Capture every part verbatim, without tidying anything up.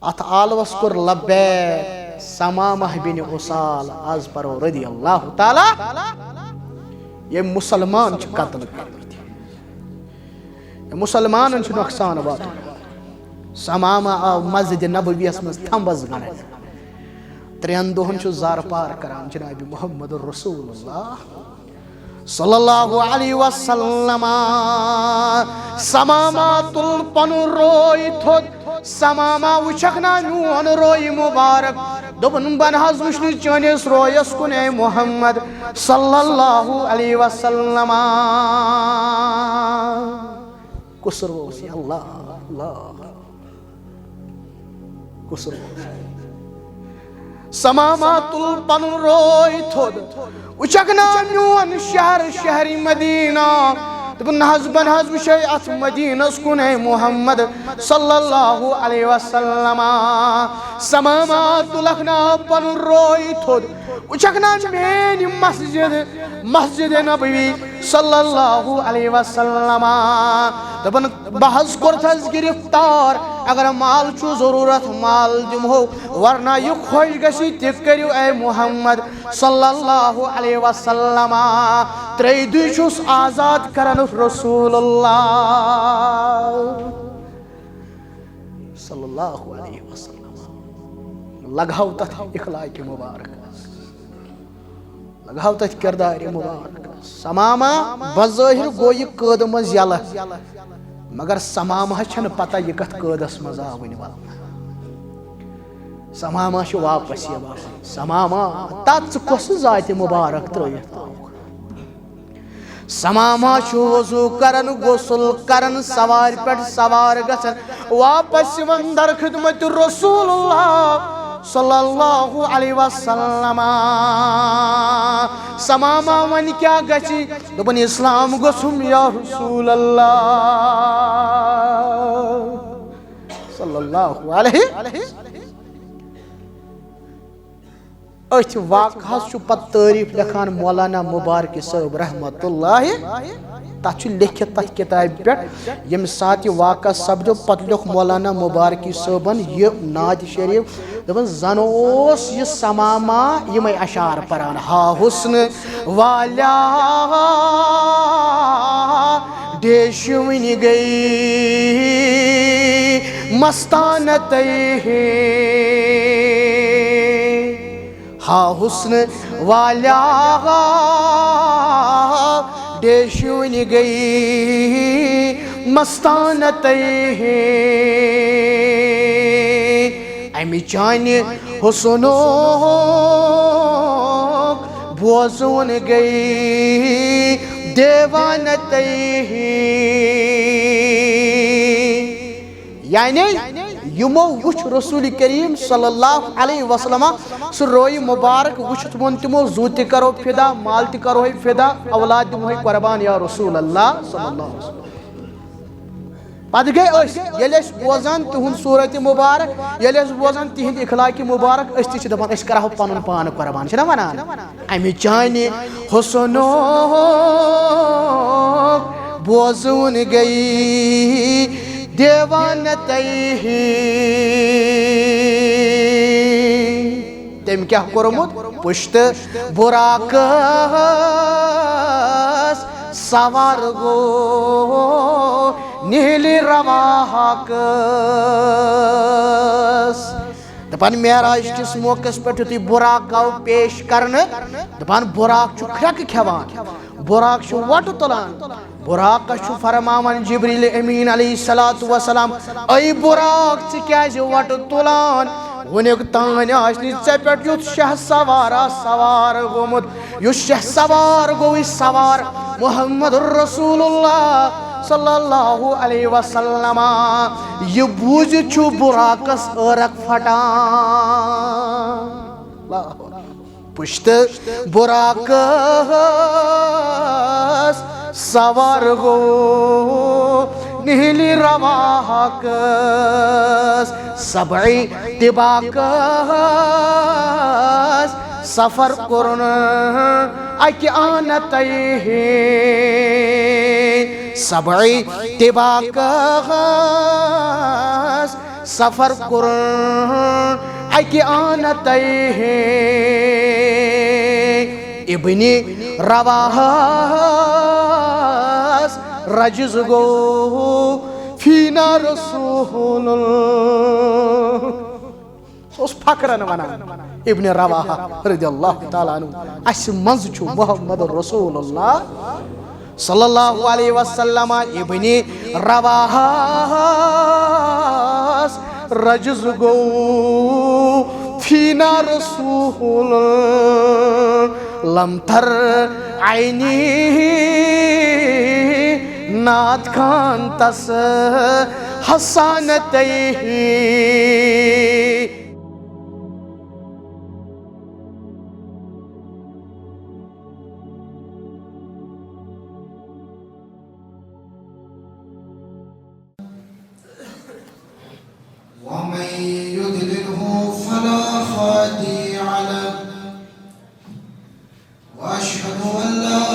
اتھ آلوس کوٚر لبیک ثمامہ بن اُسال، از پرو رضی اللہ تعالیٰ، ییٚمۍ مسلمان چھِ قتل کٔرمٕتۍ۔ مسلمانن چھُ نۄقصان واتُن۔ ثمامہ آو مسجد نبویس منٛز تھمبس گنڈنہٕ۔ ترٛٮ۪ن دۄہن چھُ زارٕ پار کران جناب محمد رسول اللہ صلی اللہ علیہ وسلم۔ ثمامہ تُل پنُن روے تھوٚد۔ ثمامہ وٕچھکھ نا میون روے مبارک؟ دوٚپُن، بہٕ نہ حظ وٕچھنہٕ چٲنِس رویس کُن اے محمد صلی اللہ علیہ وسلم۔ کُس روے؟ اللہ، اللہ۔ کُس روے؟ ثمامہ تُل پنُن روے تھوٚد۔ وٕچھکھ نا میون شہر، شہر مدینہ؟ دوٚپُن، نہ حظ، بہٕ نہ حظ وٕچھے اتھ مدینس کُن اے محمد صلی اللہ علیہ وسلم۔ ثمامہ تُلکھ نا پنُن روے تھوٚد۔ وٕچھکھ نا میٲنۍ مسجد، مسجد نبوی صلی اللہ علیہ وسلم۔ دپان، بہٕ حظ کوٚرتھس گرفتار، اگر مال چھُ ضروٗرت، مال دِمہو، ورنہ یہِ خۄش گژھِ تہِ کٔرِو اے محمد صلی اللہ علیہ وسلم۔ ترٛیٚیہِ دُہۍ چھُس آزاد کران رسول اللہ صلی اللہ علیہ وسلم۔ لگاو تتھ اخلاق مبارک، لگاو تتھ کردار مبارک۔ ثمامہ بظٲہر گوٚو یہِ قٲدٕ منٛز یلہٕ، مگر ثمامہ چھنہٕ پتہ یہِ کتھ قٲدس منٛز آو وٕنہِ ولنہٕ۔ ثمامہ چھُ واپس یِوان۔ ثمامہ، تتھ ژٕ کۄس ذاتِ مبارک ترٲوِتھ آوُکھ؟ ثمامہ چھُ وضو کران، غسل کران، سوارِ پٮ۪ٹھ سوار گژھان، واپس یِوان در خدمت رسول اللہ صلی اللہ علیہ وسلم۔ ثمامہ، وۄنۍ کیٛاہ گژھِ؟ دوٚپُن، اسلام گوٚژھُم یا رسول اللہ صلی اللہ علیہ۔ أتھۍ واقعس چھُ پتہٕ تعریف لیکھان مولانا مبارکی صٲب رحمت اللہ۔ تتھ چھُ لیکھِتھ تتھ کتابہِ پٮ۪ٹھ، ییٚمہِ ساتہٕ یہِ واقعہ سپدیو، پتہٕ لیوٚکھ مولانا مبارکی صٲبن یہِ نعت شریف۔ دپان، زن اوس یہِ ثمامہ یِمے اشعار پران، ہا حسن والا ڈیشوٕنۍ گٔے مستانہ تۄہہِ۔ ہا حسن والا ڈیشوٕنۍ گٔے مستانہ تۄہہِ۔ امہِ چانہِ حسنُک بوزوُن گٔے دیوانہ تۄہہِ۔ یعنی یِمو وُچھ رسول کریم صلی اللہ علیہ وسلم سُہ روے مبارک وُچھِتھ ووٚن تِمو، زُو تہِ کرو فدا، مال تہِ کرو فدا، اولاد دِمو قربان یا رسول اللہ صلی اللہ علیہ وسلم۔ پتہٕ گٔے أسۍ، ییٚلہِ أسۍ بوزان تِہُنٛد صوٗرت مُبارک، ییٚلہِ أسۍ بوزان تِہِنٛدۍ اخلاقِ مُبارک، أسۍ تہِ چھِ دَپان، أسۍ کَرہو پَنُن پان قۄربان، چھِنہ وَنان؟ اَمہِ چانہِ حُسنُک بوزوُن گٔیی دیوانہٕ تۄہہِ۔ تٔمۍ کیٛاہ کوٚرمُت؟ پُشتہٕ بُراقَس سوار گوٚو نِہِلہِ رواحقس۔ دَپان، معراج کِس موقعس پٮ۪ٹھ یُتھُے بُراق آو پیش کرنہٕ، دَپان، بُراق چھُ کھرٛٮ۪کہٕ کھٮ۪وان، بُراق چھُ وۄٹہٕ تُلان۔ بُراقَس چھُ فرماوان جبریل امین علیہ الصلوۃ والسلام، اے بُراق، ژٕ کیازِ وۄٹہٕ تُلان؟ وُنیُک تام آسہِ نہٕ ژےٚ پٮ۪ٹھ یُتھ شاہ سوارا سوار گوٚمُت، یُس شاہ سوار گوٚوُے سوار محمد رسول اللہ صلی اللہ علیہ وسلم۔ یہِ بوٗزِتھ چھُ بُراقَس عٲرق پھٹان۔ اللہ اکبر۔ پُشتہٕ بُراقَس سوار گوٚو نِہِلہِ رواحقس، سبعِ طِباقَس سفر کوٚرُن اَکہِ آنہٕ تۄہہِ۔ سبعِ طِباقَس سفر کوٚرُن اَکہِ آنتَے۔ ابن رواحس رجز گوٚو فینا رسول۔ سُہ اوس فخرن ونان، ابن رواحہ رضی اللہ تعالیٰ عنہ، اسہِ منٛز چھُ محمد رسول اللہ صلی اللہ علیہ وسلم۔ ابن رواحس رجز گوٚو فینا رسول، لم تر عینی نات خان تس حسانتہ۔ ومن يضلله فلا هادي له. وأشهد أن لا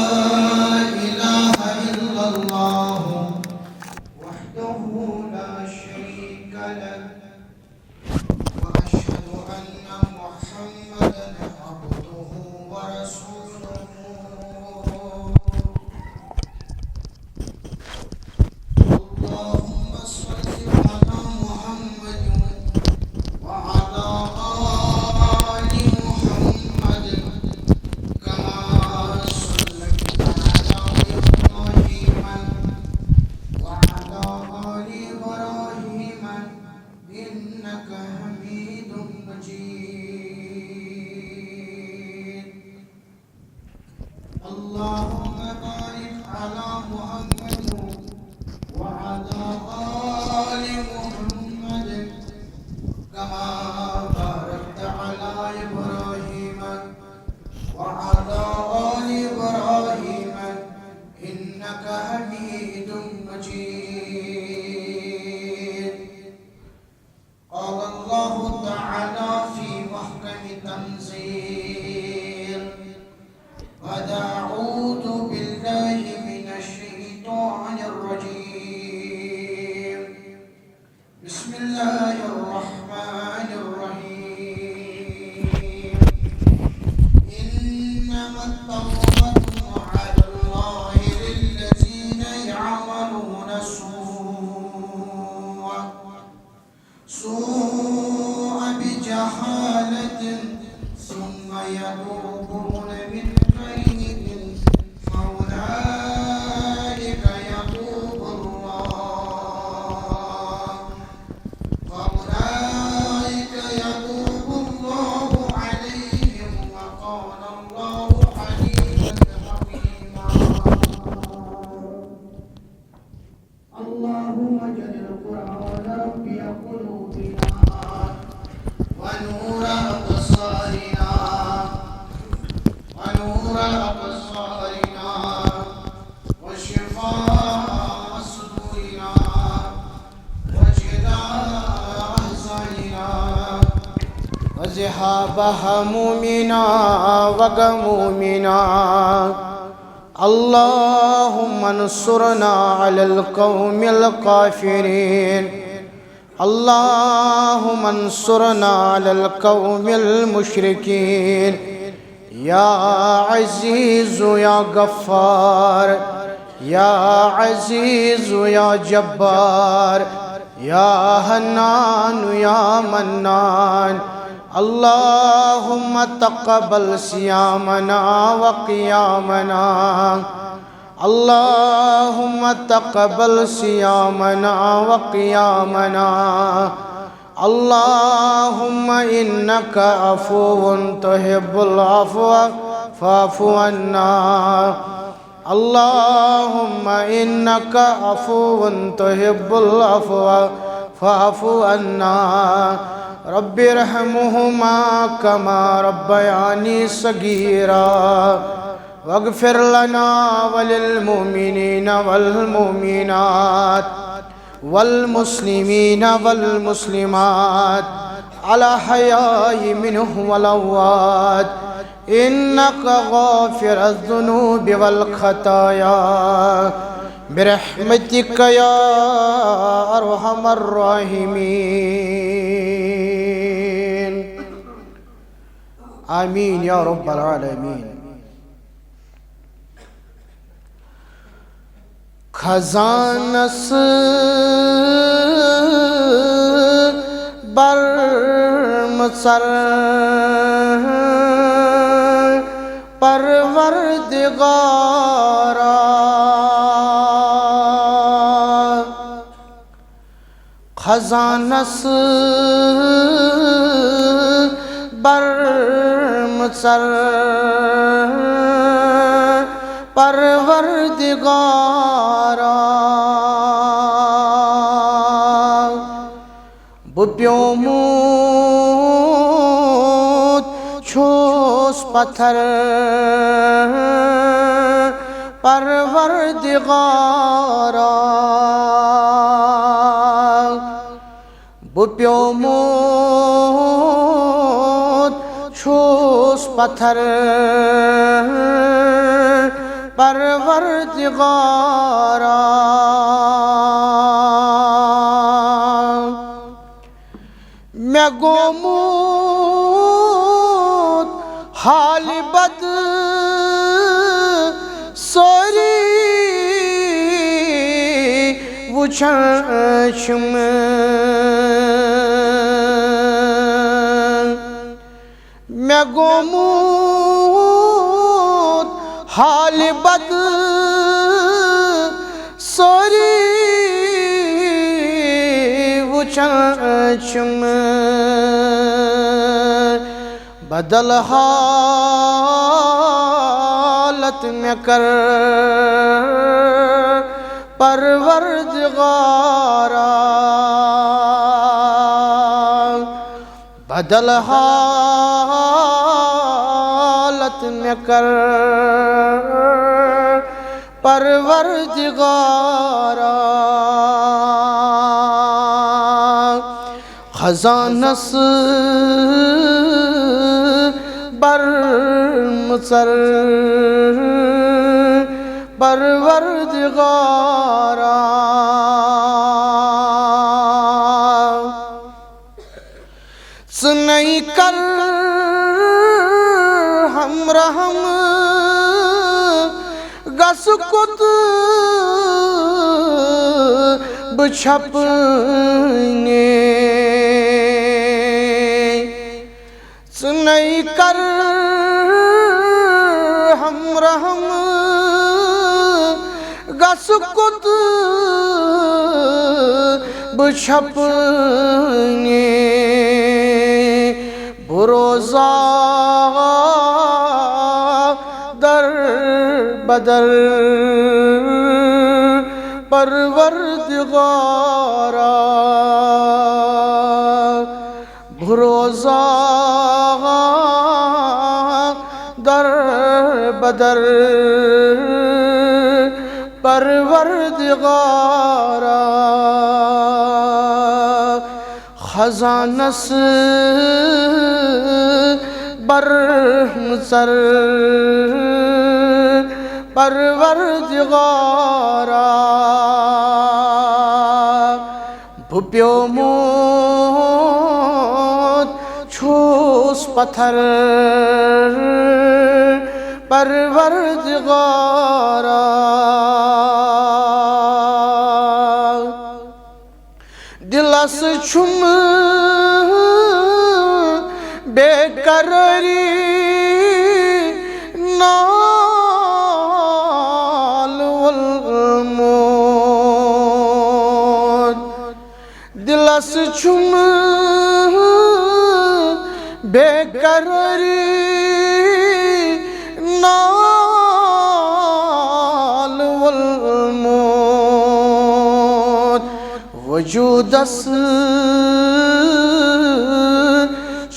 إله إلا الله وحده لا شريك له. وأشهد أن محمدا عبده ورسوله. اللهم صل على محمد وعلى آل محمد كما صليت على إبراهيم وعلى آل إبراهيم إنك حميد مجيد. اللهم بارك على محمد وعلى آل محمد كما باركت على إبراهيم وعلى آل إبراهيم إنك حميد مجيد. قال الله تعالى في محكم تنزيل: بعد أعوذ بالله من الشيطان الرجيم. بسم الله الرحمن الرحيم. إنما التوبة على الله للذين يعملون السوء سوء بجهالة ثم يتوبون من قريب فأولئك يتوب الله، فأولئك يتوب الله عليهم وكان الله عليما حكيما. اللهم اجعل القرآن ربيع قلوبنا ونور أبصارنا ونور أبصارنا وشفاء صدورنا وجلاء أحزاننا وذهاب همومنا وغمومنا. اللهم انصرنا على القوم الكافرين. اللهم انصرنا على القوم المشركين. يا عزيز يا غفار، يا عزيز يا جبار، يا حنان يا منان. اللهم تقبل صيامنا وقيامنا. اللهم تقبل صيامنا وقيامنا. اللهم إنك عفو تحب العفو فاعف عنا. اللهم إنك عفو تحب العفو فاعف عنا. رب ارحمهما كما ربياني صغيرا. واغفر لنا وللمؤمنين والمؤمنات والمسلمين والمسلمات الأحياء منهم والأموات إنك غافر الذنوب والخطايا برحمتك يا أرحم الراحمين. آمين يا رب العالمين. خزانس برمژر پروردگارا، خزانس برمژر پروردگارا، بہٕ پیومُت چھُس پتھر پروردگارا۔ بہٕ پیومُت چھُس پتھر پروردگارا۔ مےٚ گوٚمُت حالہِ بد سٲری وٕچھان چھِم۔ مےٚ گوٚمُت حالہِ بد سٲری وٕچھان چھِم۔ بدل حالت مےٚ کر پروردگارا۔ بدل حالت مےٚ کر پروردگارا۔ خزانس برمژر پروردگارا۔ ژٕ نے کر ہمراہم گژھ کوٚت بہٕ چھپنے۔ ژٕ نے کر ہمراہم گژھ کوٚت بہٕ چھپنے۔ بہٕ روزا در بدر پروردگارا۔ بہٕ روزا در بدر پروردگارا۔ خزانس برمژر پروردگارا۔ بہٕ پیومُت چھُس پتھر پروردگارا۔ دلس چھُم بے قراری نال وولمُت۔ دلس چھُم بے قراری نال وولمُت۔ وجودس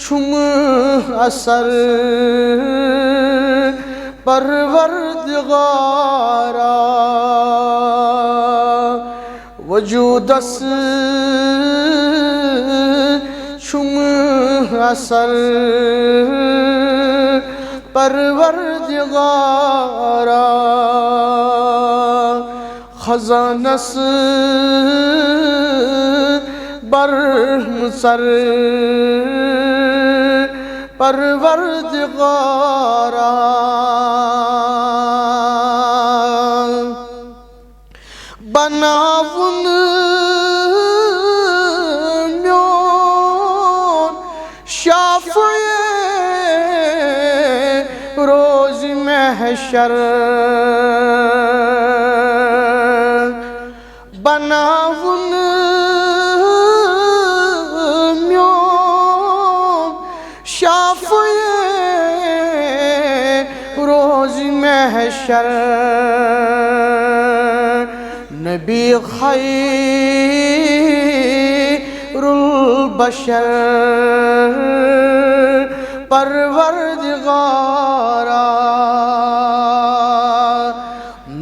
چھُم اثر پروردگارا۔ وجودس چھُم اثر پروردگارا۔ خزانس برہم سر پروردگارا، بناوُن میون شافعی روز محشر، بناوُن میون شافعی روز محشر۔ نبی خیر البشر پروردگارا،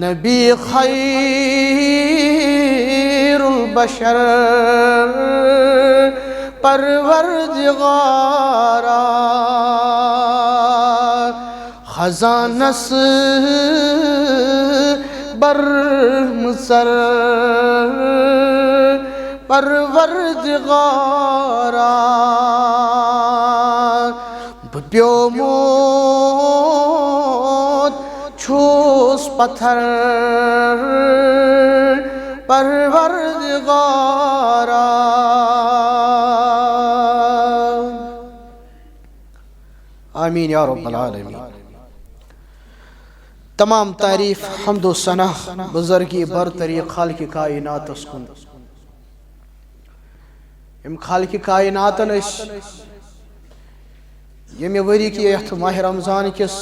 نبی خیر البشر پروردگارا، خزانس برہم سر پروردگارا، بہٕ پیومُت چھُس پتھر پروردگارا۔ آمین یا رب العالمین۔ تمام تعریف، حمد و ثنا بزرگی برتری خالق کائناتس کُن۔ یم خالق کائناتن أسۍ ییٚمہِ ؤری کہِ یتھ ماہ رمضان کِس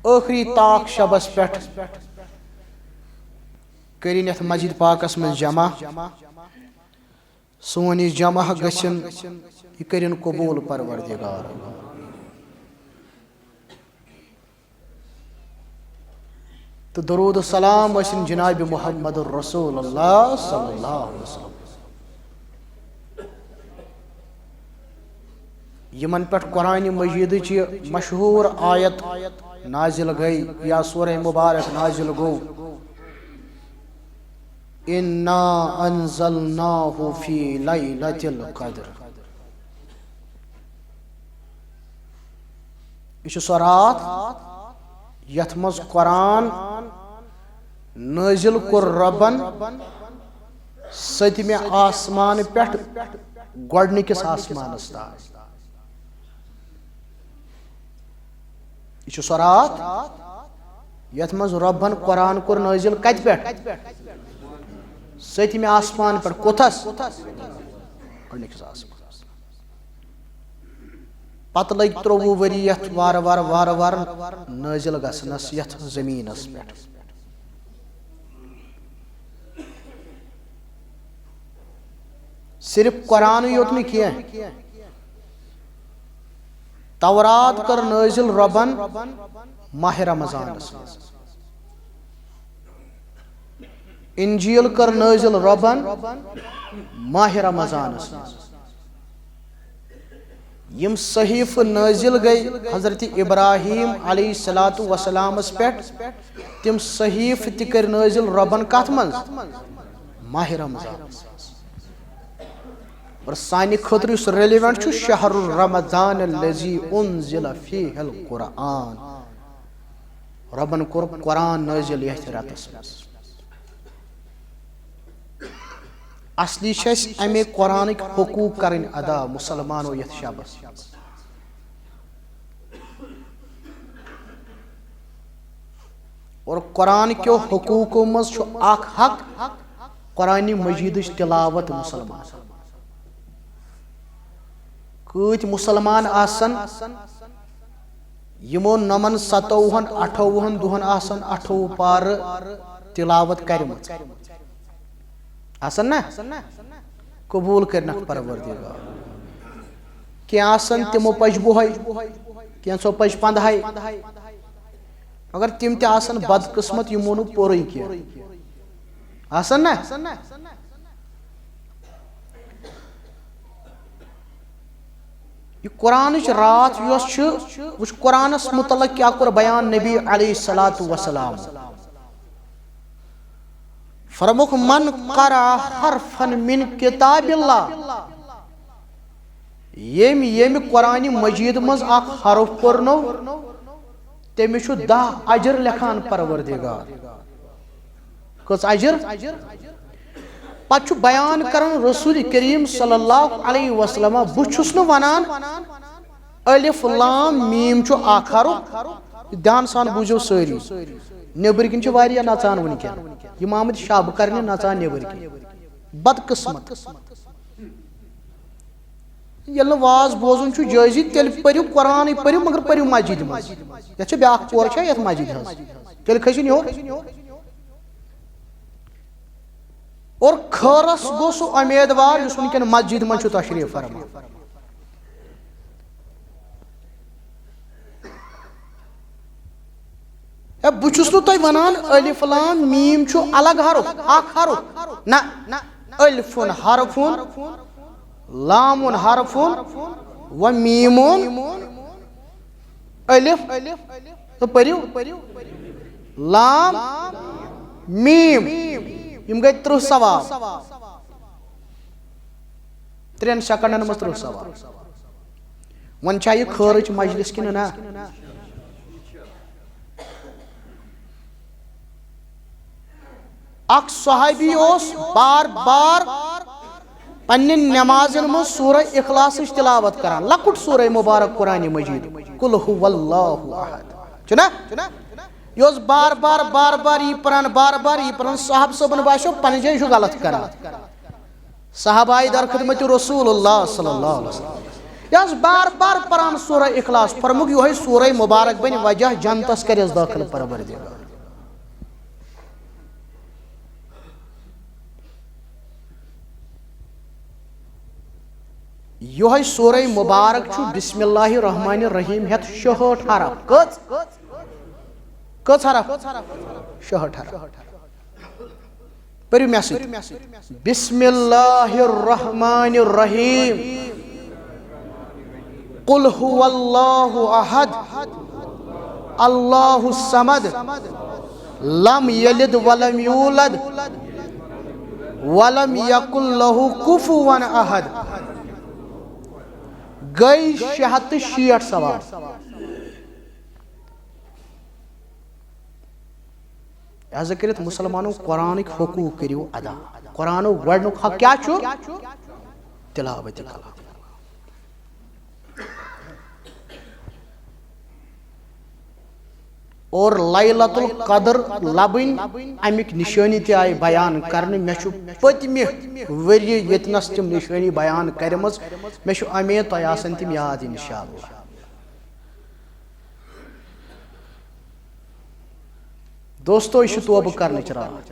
ٲخری طاق شبس پٮ۪ٹھ کٔرِن یتھ مسجد پاکس منٛز جمع۔ سون یہِ جمع گٔژھِن، یہِ کٔرِن قبول پروردگار۔ تہٕ درود و سلام ٲسِن جناب محمد رسول اللہ صلی اللہ علیہ وسلم، یِمن پٮ۪ٹھ قرآن مجیدٕچ یہِ مشہوٗر آیت نازل گٔے یا سورہ مبارک نازل گوٚو، انا انزلناہ فی لیلۃ القدر۔ یہِ چھُ سۄ راتھ یتھ منٛز قرآن نٲزِل کوٚر رۄبن سٔتمہِ آسمان پٮ۪ٹھ گۄڈٕنِکِس آسمانس تام۔ یہِ چھُ سۄ راتھ یتھ منٛز رۄبن قرآن کوٚر نٲزِل۔ کتہِ پٮ۪ٹھ؟ سٔتمہِ آسمان پٮ۪ٹھ۔ کوٚتھس؟ گۄڈٕنِکِس آسمانس۔ پتہٕ لٔگۍ ترٛۆوُہ ؤری یتھ وارٕ وارٕ وارٕ وارٕ نٲزِل گژھنس یتھ زٔمیٖنس پٮ۪ٹھ۔ صرف قرآنٕے یوت نہٕ کینٛہہ، تورات کٔر نٲزِل رۄبن ماہ رمضانس منٛز، انجیل کٔر نٲزِل رۄبن ماہ رمضانس منٛز۔ یِم صحیفہٕ نٲزِل گٔے حضرت ابراہیم علیہ الصلوۃ والسلامس پٮ۪ٹھ، تِم صحیفہٕ تہِ کٔرۍ نٲزِل رۄبن کتھ منٛز؟ ماہ رمضانس منٛز۔ اور سانہِ خٲطرٕ یُس ریلیونٹ چھُ، شہر رمضان الذی انزل فیہ القرآن، رۄبن کوٚر قرآن نٲزِل یتھ رٮ۪تس منٛز۔ اصلی چھِ اَسہِ اَمے قرآنٕکۍ حقوٗق کَرٕنۍ ادا مُسلمانو یَتھ شبس۔ اور قرآن کیو حقوٗقو منٛز چھُ اکھ حق قرآن مجیدٕچ تلاوت مُسلمان۔ کۭتۍ مُسلمان آسن یِمو نۄمن ستووُہن اٹھووُہن دۄہن آسن اٹھووُہ پارٕ تلاوت کرِمٕژ؟ آسن نا؟ قبول کرنکھ پروردگار۔ کینٛہہ آسن تِمو پجہِ بۄہے، کینٛژھو پجہِ پندہے، مگر تِم تہِ آسن بدقسمت یِمو نہٕ پوٚرُے کینٛہہ۔ آسن نا؟ یہِ قرآنٕچ راتھ یۄس چھِ، وٕچھ قرآنس متعلق کیٛاہ کوٚر بیان نبی علیہ الصلوۃ والسلام۔ فرموکھ، من قرأ حرفا من کتاب اللہ، ییٚمۍ ییٚمۍ قرآنِ مجیٖد منٛز اکھ حرف پرنو، تٔمِس چھُ دَہ اجر لیکھان پروردگار۔ کٔژ اجر؟ پتہٕ چھُ بیان کران رسول کریم صلی اللہ علیہ وسلم، بہٕ چھُس نہٕ ونان الف لام میم چھُ اکھ حرف۔ دھیان سان بوٗزِو سٲری، نیٚبٕرۍ کِنۍ چھِ واریاہ نژان وٕنکیٚن، یِم آمٕتۍ شب کرنہِ نژان نیٚبٕرۍ کِنۍ۔ بدقسمت۔ ییٚلہِ نہٕ واز بوزُن چھُ جٲیزٕے، تیٚلہِ پٔرِو قرآنٕے پٔرِو، مگر پٔرِو مسجدِ منٛز۔ یَتھ چھِ بیٛاکھ پور چھےٚ یَتھ مسجدِ ہٕنٛز، تیٚلہِ کھٔسِو نہٕ ہیوٚر۔ اور خٲرس گوٚو سُہ اُمیدوار یُس وٕنکیٚن مسجدِ منٛز چھُ تشریٖف فرما۔ ہے، بہٕ چھُس نہٕ تۄہہِ وَنان الف لام میم چھُ الگ حرف، اکھ حرف۔ نہ، الفن حرفن، لامن حرفن، و میمن الف۔ تہٕ پٔرِو لام میم۔ یِم گٔے ترٕٛہ ثواب۔ ترٛٮ۪ن سیکنڈن منٛز ترٕٛہ ثواب۔ وۄنۍ چھا یہِ خٲرٕچ مجلس کِنہٕ نہ؟ اکھ صحابی اوس بار بار پننٮ۪ن نمازن منٛز سورہ اخلاصٕچ تلاوت کران، لۄکُٹ سورہ مبارک قرآن مجید، قل هو اللہ احد، چھُنہ؟ یہِ اوس بار بار بار بار یہِ پران، بار بار یہِ پران، صحابہٕ صٲبن باسیو پننہِ جایہِ چھُ غلط کران۔ صحابہ آیہِ در خدمت رسول اللہ صلی اللہ علیہ وسلم۔ یہِ ٲس بار بار پران سورہ اخلاص، فرمووُکھ، یِہوٚے سورہ مبارک بنہِ وجہ جنتس کرٮ۪س دٲخل پروردگار۔ یِہوٚے سورہ مبارک چھُ بسم اللہ الرحمن الرحیم ہٮ۪تھ شُہٲٹھ حرف۔ کٔژ؟ کٔژ حرف؟ شُہٲٹھ حرف۔ پٔرِو مےٚ سۭتۍ۔ بسم اللہ الرحمن الرحیم۔ قل هو اللہ احد، اللہ الصمد، لم یلد ولم یولد، ولم یکن لہ کفوا احد۔ گٔے شےٚ ہتھ تہٕ شیٹھ ثواب۔ لہذا کٔرِتھ مسلمانو قرآنٕکۍ حقوٗق کٔرِو ادا۔ قرآنُک گۄڈٕنیُک حق کیٛاہ چھُ؟ تلاوت کلام۔ اور لیلۃ القدر لبٕنۍ، اَمِکۍ نِشٲنی تہِ آیہِ بیان کرنہٕ۔ مےٚ چھُ پٔتمہِ ؤریہِ ییٚتنَس تِم نِشٲنی بیان کَرِمَژ، مےٚ چھُ اُمید تۄہہِ آسَن تِم یاد انشاءاللہ۔ دوستو، یہِ چھِ توبہٕ کرنٕچ راتھ،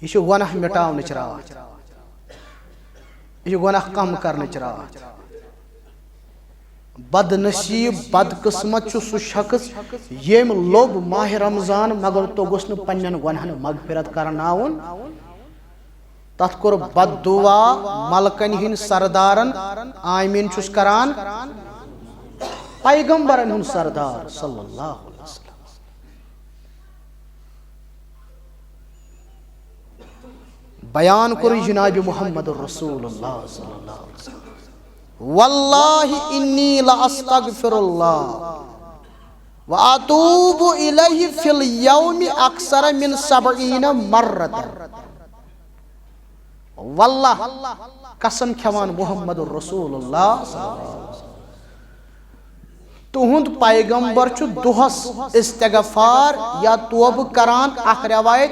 یہِ چھِ گۄناہ مٹاونٕچ راتھ، یہِ چھِ گۄناہ کم کرنٕچ راتھ۔ بد نصیب، بد قسمت چھُ سُہ شخص ییٚمۍ لوٚب ماہِ رمضان مگر توٚگُس نہٕ پننٮ۪ن گۄناہن مغفرت کرناوُن۔ تتھ کوٚر بد دعا ملکن ہٕنٛدۍ سردارن، آمین چھُس کران، پیغمبرن ہُنٛد سردار صلی اللہ علیہ وسلم۔ بیان کوٚر جناب محمد رسول اللہ صلی اللہ علیہ وسلم، واللہ انی لاستغفر اللہ واتوب الیہ فی الیوم اکثر من سبعین مرۃ۔ واللہ، قسم کھٮ۪وان محمد رسول اللہ صلی اللہ علیہ وسلم، تُہُنٛد پیغمبر چھُ دۄہس استغفار یا توبہٕ کران، اکھ روایت،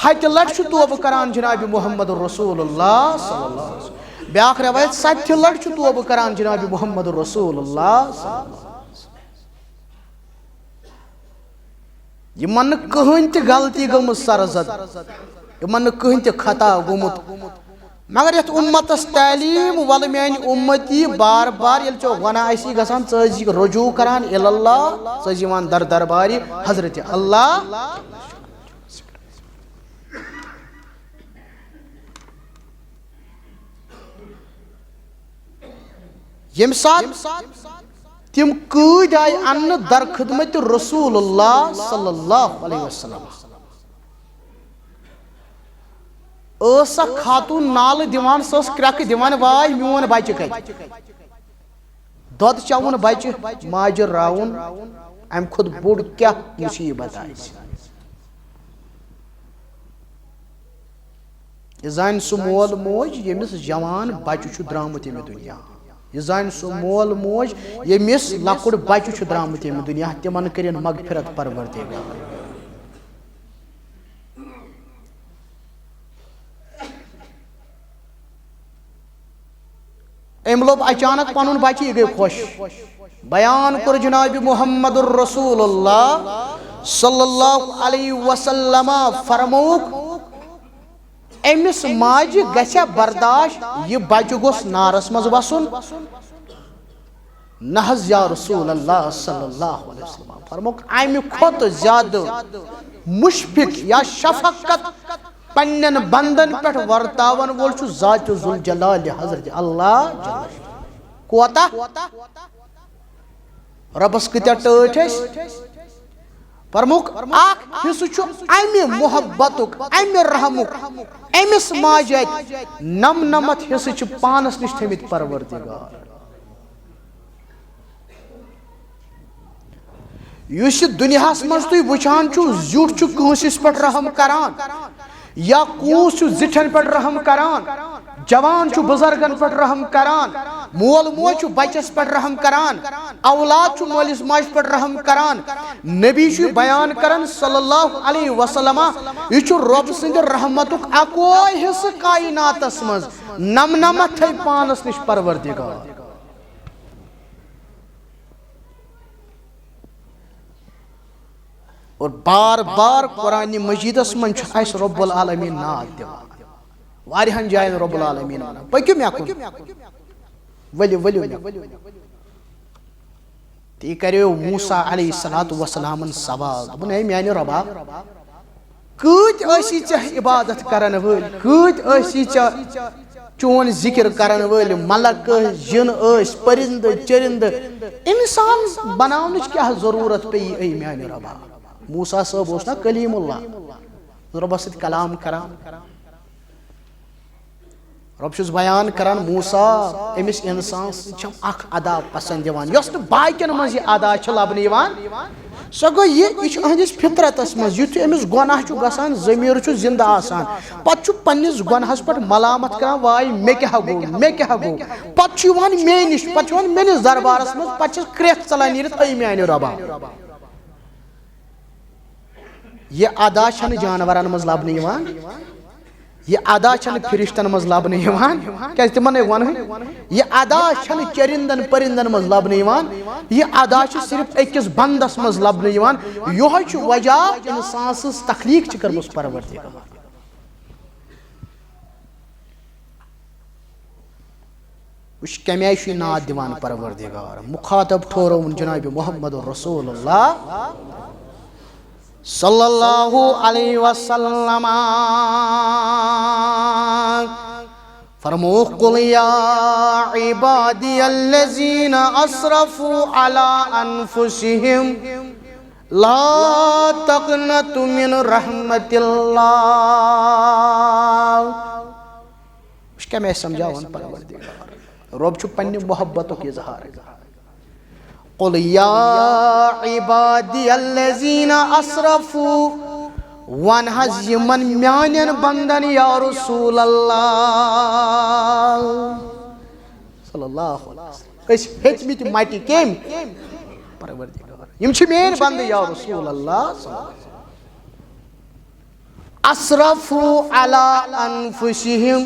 ہتہِ لٹہِ چھُ توبہٕ کران جناب محمد رسول اللہ صلی اللہ علیہ وسلم، بیاکھ روایت، ستہِ لٹہِ چھُ توبہٕ کران جناب محمد رسول اللہ صلی اللہ علیہ وسلم۔ یِمن نہٕ کٕہٕنۍ تہِ غلطی گٔمٕژ سرزد، یِمن نہٕ کٕہٕنۍ تہِ خطا گوٚمُت، مگر یتھ امتس تعلیٖم، ولہٕ میانہِ امتی، بار بار ییٚلہِ ژےٚ گۄناہ آسی گژھان، ژٕ ٲسۍ زِ رجوع کران الی اللہ، ژٕ ٲسۍ یِوان در دربارِ حضرت اللہ۔ ییٚمہِ ساتہٕ تِم قۭدۍ آیہِ اننہٕ در خدمت رسول اللہ صلی اللہ علیہ وسلم، ٲس سۄ خاتوٗن نالہٕ دِوان، سۄ ٲس کرٛٮ۪کہٕ دِوان، واے میون بچہِ کتہِ؟ دۄد چٮ۪وُن بچہِ ماجہِ راوُن، امہِ کھۄتہٕ بوٚڑ کیٛاہ مُصیٖبت آسہِ؟ یہِ زانہِ سُہ مول موج، ییٚمِس جوان بچہِ چھُ درٛامُت ییٚمہِ دُنیا۔ یہِ زانہِ سُہ مول موج، ییٚمِس لۄکُٹ بچہِ چھُ درٛامُت ییٚمہِ دُنیا، تِمن کٔرِن مغفرت پروردگار۔ أمۍ لوٚب اچانک پنُن بچہِ، یہِ گٔے خۄش۔ بیان کوٚر جناب محمد رسول اللہ صلی اللہ علیہ وسلم، فرمووُکھ، أمِس ماجہِ گژھِ برداشت، یہِ بچہِ گوٚژھ نارس منٛز وسُن؟ نہ حظ یا رسول اللہ صلی اللہ علیہ وسلم۔ فرمووُکھ، امہِ کھۄتہٕ زیادٕ مشفق یا شفقت پننٮ۪ن بندن پٮ۪ٹھ ورتاون وول چھُ ذات ذوالجلال حضرت اللہ جل شانہ۔ کوتاہ؟ رۄبس کۭتیاہ ٹٲٹھۍ ٲسۍ؟ فرمووُکھ، اکھ حصہٕ چھُ امہِ محبتُک، امہِ رحمُک، أمِس ماجہِ اتہِ، نمنمتھ حصہٕ چھِ پانس نِش تھٲمٕتۍ پروردگار۔ یُس یہِ دُنیاہس منٛز تُہۍ وٕچھان چھِو، زیُٹھ چھُ کٲنٛسہِ پٮ۪ٹھ رحم کران، یا کوٗس چھُ زِٹھٮ۪ن پٮ۪ٹھ رحم کران، جوان چھُ بُزرگن پٮ۪ٹھ رحم کران، مول موج چھُ بچس پٮ۪ٹھ رحم کران، اولاد چھُ مٲلِس ماجہِ پٮ۪ٹھ رحم کران۔ نبی چھُ بیان کران صلی اللہ علیہ وسلم، یہِ چھُ رۄب سٕنٛدِ رحمتُک اکوے حصہٕ کائناتس منٛز، نمنمتھ تھٲے پانس نِش پروردگار۔ اور بار بار قرآن مجیدس منٛز چھُ اسہِ رب العالمین ناد دِوان، واریاہن جاین رب العالمین ونان، پٔکِو مےٚ کُن، ؤلِو، ؤلِو مےٚ کُن۔ تہِ کریو موسیٰ علیہ الصلوۃ والسلامن سوال، دوٚپُن، اے میانہِ رۄبا، کۭتۍ ٲسی ژےٚ عبادت کرن وٲلۍ، کۭتۍ ٲسی ژےٚ چون ذکر کرن وٲلۍ، ملک ٲسۍ، جن ٲسۍ، پرندٕ چرندٕ، انسان بناونٕچ کیٛاہ ضروٗرت پیٚیہِ، اے میانہِ رۄبا؟ موسیٰ صٲب اوس نا کلیم اللہ، رۄبس سۭتۍ کلام کران۔ رۄب چھُس بیان کران، موسیٰ، أمِس انسان سٕنٛز چھم اکھ ادا پسند یِوان، یۄس نہٕ باقین منٛز یہِ ادا چھِ لبنہٕ یِوان۔ سۄ گوٚو یہِ، یہِ چھُ أہنٛدِس فطرتس منٛز، یُتھُے أمِس گۄناہ چھُ گژھان، ضمیٖر چھُ زندٕ آسان، پتہٕ چھُ پننِس گۄناہس پٮ۪ٹھ ملامت کران، واے مےٚ کیٛاہ گوٚو، مےٚ کیٛاہ گوٚو۔ پتہٕ چھُ یِوان مے نِش، پتہٕ چھُ یِوان میٲنِس دربارس منٛز، پتہٕ چھَس کرٛٮ۪کھ ژلان نیٖرِتھ، اے میانہِ رۄبا۔ یہِ ادا چھنہٕ جانورن منٛز لبنہٕ یِوان، یہِ ادا چھنہٕ فرشتن منٛز لبنہٕ یِوان، کیازِ تِمن ہے ووٚنُے۔ یہِ ادا چھنہٕ چرندن پرندن منٛز لبنہٕ یِوان، یہِ ادا چھِ صرف أکِس بندس منٛز لبنہٕ یِوان۔ یِہوٚے چھُ وجہ، انسان سٕنٛز تخلیق چھِ کٔرمٕژ پروردگار۔ وٕچھ، کَمہِ آیہِ چھُ یہِ ناد دِوان پروردگار؟ مُخاطب ٹھورووُن جناب محمد رسول اللہ صلی اللہ علیہ وسلم۔ فرمووُکھ، قل یا عبادی الذین اسرفوا علی انفسہم لا تقنطوا من رحمت اللہ۔ وٕچھ، کَمہِ آیہِ سمجھاوان پروردگار؟ رۄب چھُ پننہِ محبتُک اظہار کران۔ قل یا عبادی الذین اسرفوا، وَن حظ یِمن میانٮ۪ن بندن یا رسول اللہ صلی اللہ علیہ وسلم۔ أسۍ ہیٚتمٕتۍ مٹہِ کٔمۍ؟ پروردگار۔ یِم چھِ میٲنۍ بندٕ یا رسول اللہ صلی اللہ علیہ وسلم۔ اسرفوا علی انفسہم،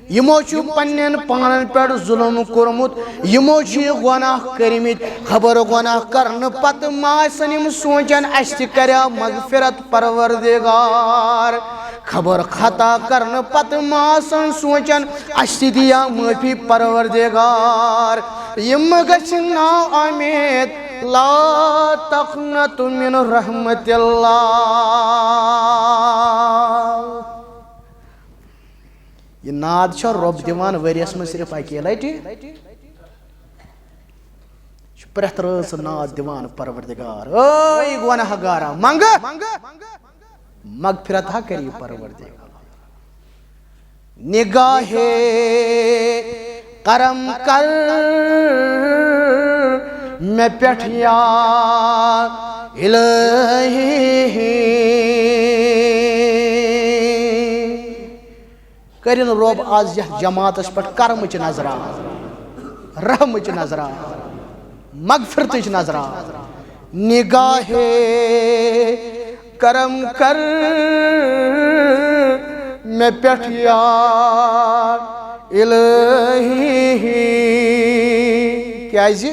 یِمو چھُ پننٮ۪ن پانن پٮ۪ٹھ ظلم کوٚرمُت، یِمو چھِ گۄناہ کٔرمٕتۍ۔ خبر گۄناہ کرنہٕ پتہٕ ما آسن یِم سونچان، اسہِ تہِ کریا مغفرت پروردگار؟ خبر خطا کرنہٕ پتہٕ ما آسن سونچان، اسہِ تہِ دِیا معٲفی پروردگار؟ یِم گژھِ نا اُمید، لا تقنطوا من رحمت اللہ۔ یہِ ناد چھا رۄب دِوان ؤریَس منٛز صرف اَکے لَٹہِ؟ چھُ پرٛٮ۪تھ رٲژ ناد دِوان پروردگار، اے گۄناہ گارا، منٛگہٕ مغفرت ہا کری پروردگار۔ نگاہ کرم کر مےٚ پٮ۪ٹھ یا الہی۔ کٔرِن رۄب از یتھ جماعتس پٮ۪ٹھ کرمٕچ نظرا، رحمٕچ نظرا، مغفرتٕچ نظرا۔ نگاہ کرم کر مےٚ پٮ۪ٹھ یا الہی، کیازِ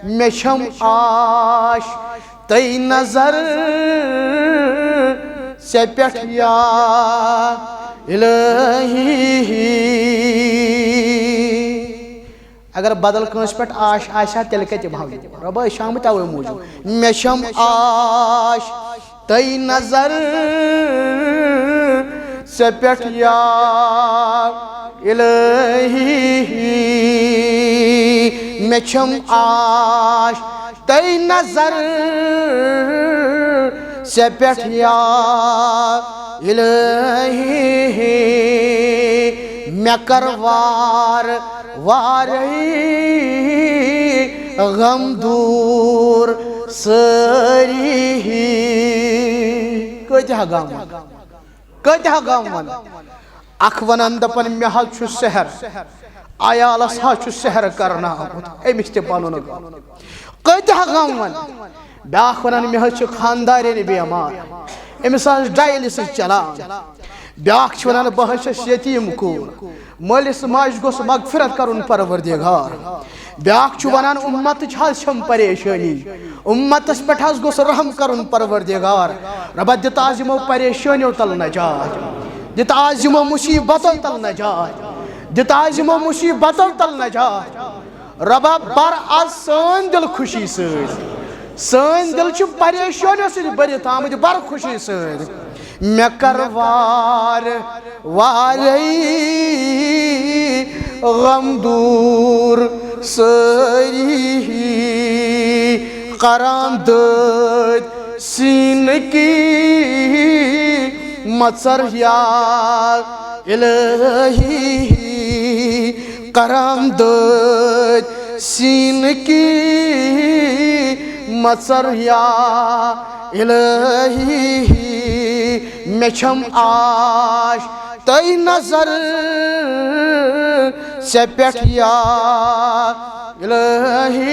مےٚ چھم آش تٔے نظر ژےٚ پٮ۪ٹھ یا الہی۔ اگر بدل کٲنٛسہِ پٮ۪ٹھ آش آسہِ ہا، تیٚلہِ کتہِ یِمہٕ ہاو یور؟ رۄبا، أسۍ چھِ آمٕتۍ اوے موٗجوٗب۔ مےٚ چھم آش تٔے نظر ژےٚ پٮ۪ٹھ یا الہی۔ مےٚ چھم آش تٔے نظر ژےٚ پٮ۪ٹھ یا الہی۔ مےٚ کر وار وارے غم دوٗر سٲری۔ کۭتیٛاہ غم، کۭتیٛاہ غم ون۔ اکھ ونان دپان مےٚ حظ چھُ سحر، عیالس حظ چھُ سحر کرناومُت، أمِس تہِ پنُن غم۔ کۭتیٛاہ غم ون۔ بیٛاکھ ونان مےٚ حظ چھِ خاندارٮ۪ن بیمار، أمِس حظ ڈایلسس چلان۔ بیٛاکھ چھُ ونان بہٕ حظ چھَس یتیٖم کوٗر، مٲلِس ماجہِ گوٚژھ مغفرت کرُن پروردگار۔ بیٛاکھ چھُ ونان امتٕچ حظ چھم پریشٲنی، امتس پٮ۪ٹھ حظ گوٚژھ رحم کرُن پروردگار۔ رۄبا، دِ تہٕ از یِمو پریشٲنیو تل نجات، دِ تہٕ از یِمو مصیبتو تل نجات، دِ تہٕ از یِمو مصیبتو تل نجات۔ رۄبا، بر از سٲنۍ دِل خوشی سۭتۍ، سٲنۍ دِل چھِ پریشٲنیو سۭتۍ بٔرِتھ آمٕتۍ، بر خوشی سۭتۍ۔ مےٚ کر وار وارے غم دوٗر سٲری، کران دٲدۍ سیٖنہٕ کی مژر یا الہی۔ کران دٲدۍ سیٖنہٕ کی مژر یا الہی۔ مےٚ چھم آش تٔے نظر ژےٚ پٮ۪ٹھ یا الہی۔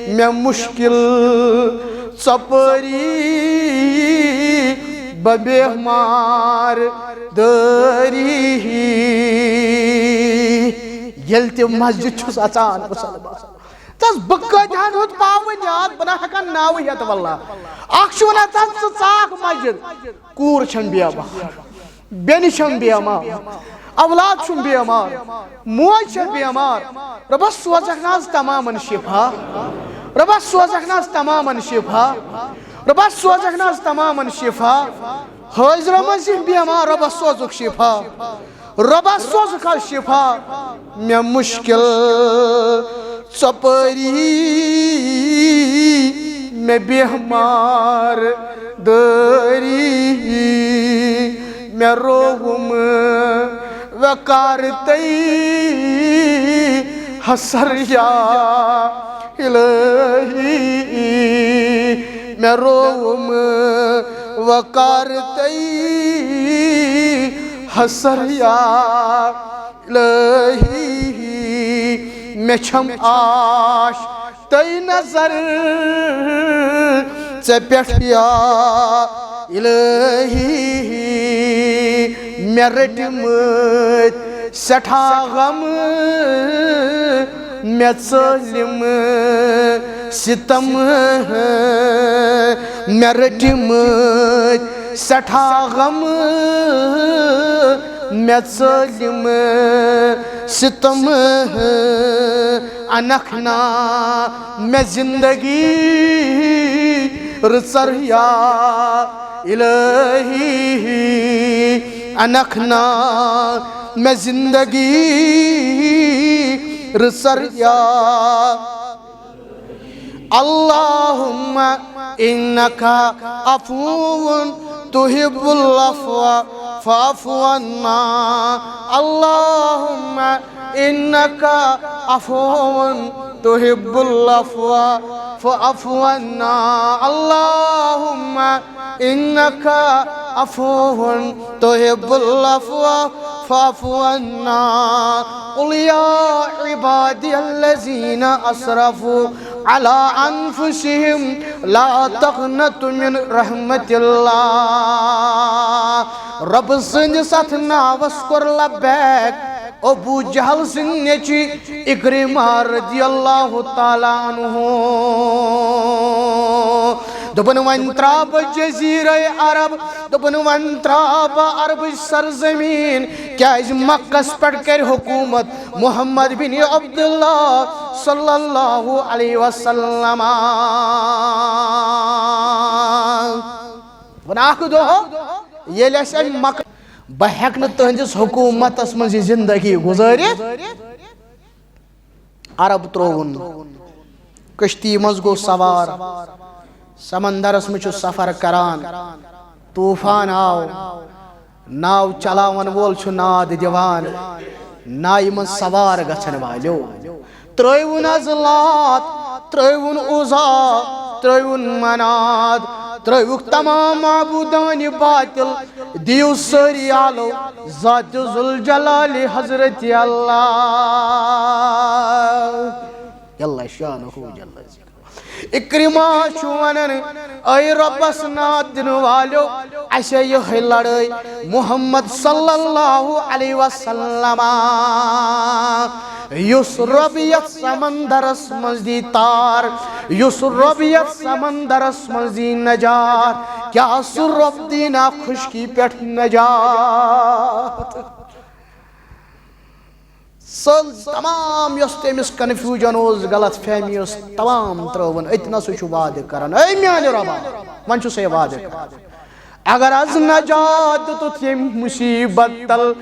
مےٚ مشکل ژۄپٲری بہٕ بیمار دٲری۔ ییٚلہِ تہِ مسجد چھُس اژان مسلمان، تس بہٕ کۭتہن ہُنٛد پاوٕ یاد، بہٕ نہ ہٮ۪کن ناوٕ ہٮ۪تھ واللہ۔ اکھ چھُ ونان تس ژٕ ژاکھ مسجد، کوٗر چھم بیمار، بیٚنہِ چھم بیمار، اولاد چھُم بیمار، موج چھم بیمار۔ رۄبا سوزکھ نہ حظ تمامن شفا، رۄبا سوزکھ نہ حظ تمامن شفا، رۄبا سوزکھ نہ حظ تمامن شفا۔ حٲضرو منٛز یِم بیمار رۄبا سوزُکھ شفا، رۄبا سوزُکھ حظ شفا۔ مےٚ مشکل ژۄپٲری مےٚ بیمار دٲری، مےٚ رووُم وقار تٔے حسر یا الہی۔ مےٚ رووُم وقار تٔے حسر یا الہی۔ مےٚ چھم آش تٔے نظر ژےٚ پٮ۪ٹھ یا الہی۔ مےٚ رٔٹۍ مٕتۍ سٮ۪ٹھاہ غم، مےٚ ژٲلِم ستم۔ مےٚ رٔٹۍ مٕتۍ سٮ۪ٹھاہ غم، مےٚ ژٲلِم ستم۔ انکھ نا مےٚ زندگی رٕژر یا الہی۔ انکھ نا مےٚ زندگی رٕژر یا۔ اللہم انک عفو تحب العفو فاعف عنا، اللهم إنك عفو تحب العفو فاعف عنا، اللهم إنك عفو تحب العفو فاعف عنا. قل يا عبادي الذين أسرفوا على أنفسهم لا تقنطوا من رحمة الله. رۄبہٕ سٕنٛدِس اَتھ ناوَس کوٚر لبیک۔ ابو جہل سٕنٛدۍ نیٚچِوۍ اکرمہ رضی اللہ تعالیٰ عنہ۔ دوٚپُن، وۄنۍ ترٛاو بہٕ جزیرہ عرب، دوٚپُن، وۄنۍ ترٛاو بہٕ عربٕچ سرزمین، کیازِ مکس پٮ۪ٹھ کرِ حکومت محمد بن عبداللہ صلی اللہ علیہ وسلم۔ وۄنۍ اکھ دۄہ ییٚلہِ اَسہِ اَمہِ مکہ، بہٕ ہٮ۪کہٕ نہٕ تُہنٛدِس حکومتس منٛز یہِ زندگی گُزٲرِتھ۔ عرب ترٛووُن، کشتی منٛز گوٚو سوار، سمندرس منٛز چھُ سفر کران، طوفان آو، ناو چلاون وول چھُ ناد دِوان، نایہِ منٛز سوار گژھن والیو۔ ترٛٲوُن از لات، ترٛٲوُن عزا، ترٛٲوُن منات، ترٛٲوُکھ تمام معبودان باطل، دِیِو سٲری آلو ذات ذوالجلال حضرت اللہ۔ جل شانہ جل ذکرہ۔ اکرمہ چھُ ونان، اے رۄبس ناد دِنہٕ والیو، اسے یہے لڑٲے محمد صلی اللہ علیہ وسلم، یُس رۄب یتھ سمندرس منٛز دی تار، یُس رۄب یتھ سمندرس منٛز دی نجات، کیٛاہ سُہ رۄب دی نا خشکی پٮ۪ٹھ نجات؟ سۄ تمام یۄس تٔمِس confusion اوس، غلط فہمی ٲس، تمام ترٲوٕن۔ أتۍ نسٕے چھُ وعدٕ کران، اے میانہِ رۄبا، وۄنۍ چھُ سُے وعدٕ کران۔ اگر از نجات دیُتُتھ ییٚمہِ مُصیٖبت تل،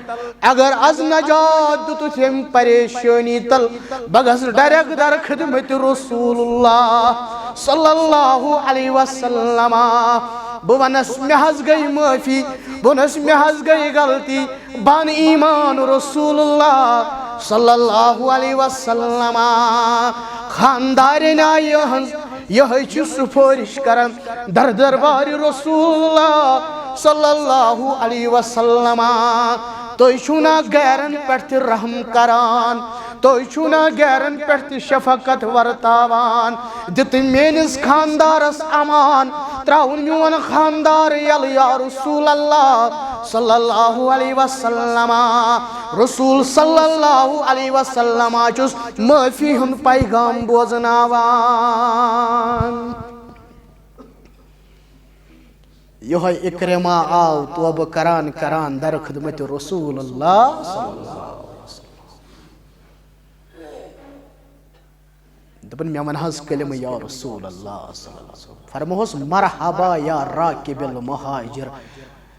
اگر از نجات دیُتُتھ ییٚمہِ پریشٲنی تل، بہٕ گژھٕ direct در خدمت رسول اللہ صلی اللہ علیہ وسلم۔ بہٕ ونس، مےٚ حظ گٔے معٲفی، بہٕ ونس، مےٚ حظ گٔے غلطی، بہٕ انہٕ ایمان رسول اللہ صلی اللہ علیہ وسلم۔ خاندارٮ۪ن آیہِ یِہٕنٛز یِہوٚے چھِ سُفٲرِش کران در دربارِ رسول اللہ صلی اللہ علیہ وسلم۔ تُہۍ چھِو نا غیرن پٮ۪ٹھ تہِ رحم کران؟ تُہۍ چھِو نا غیرن پٮ۪ٹھ تہِ شفقت ورتاوان؟ دِ تہٕ میٲنِس خاندارس امان، ترٛاوُن میون خاندار یَلہٕ یا رسول اللہ صلی اللہ علیہ وسلم۔ رسول صلی اللہ علیہ وسلم چھُس معٲفی ہُنٛد پیغام بوزناوان۔ یِہوٚے اکرمہ آو توبہٕ کران کران در خدمت رسول اللہ صلی اللہ علیہ وسلم۔ دوٚپُن، مےٚ وَن حظ کلمہٕ یا رسول اللہ صلی اللہ علیہ وسلم۔ فرموہس، مرحبا یا راکب المہاجر۔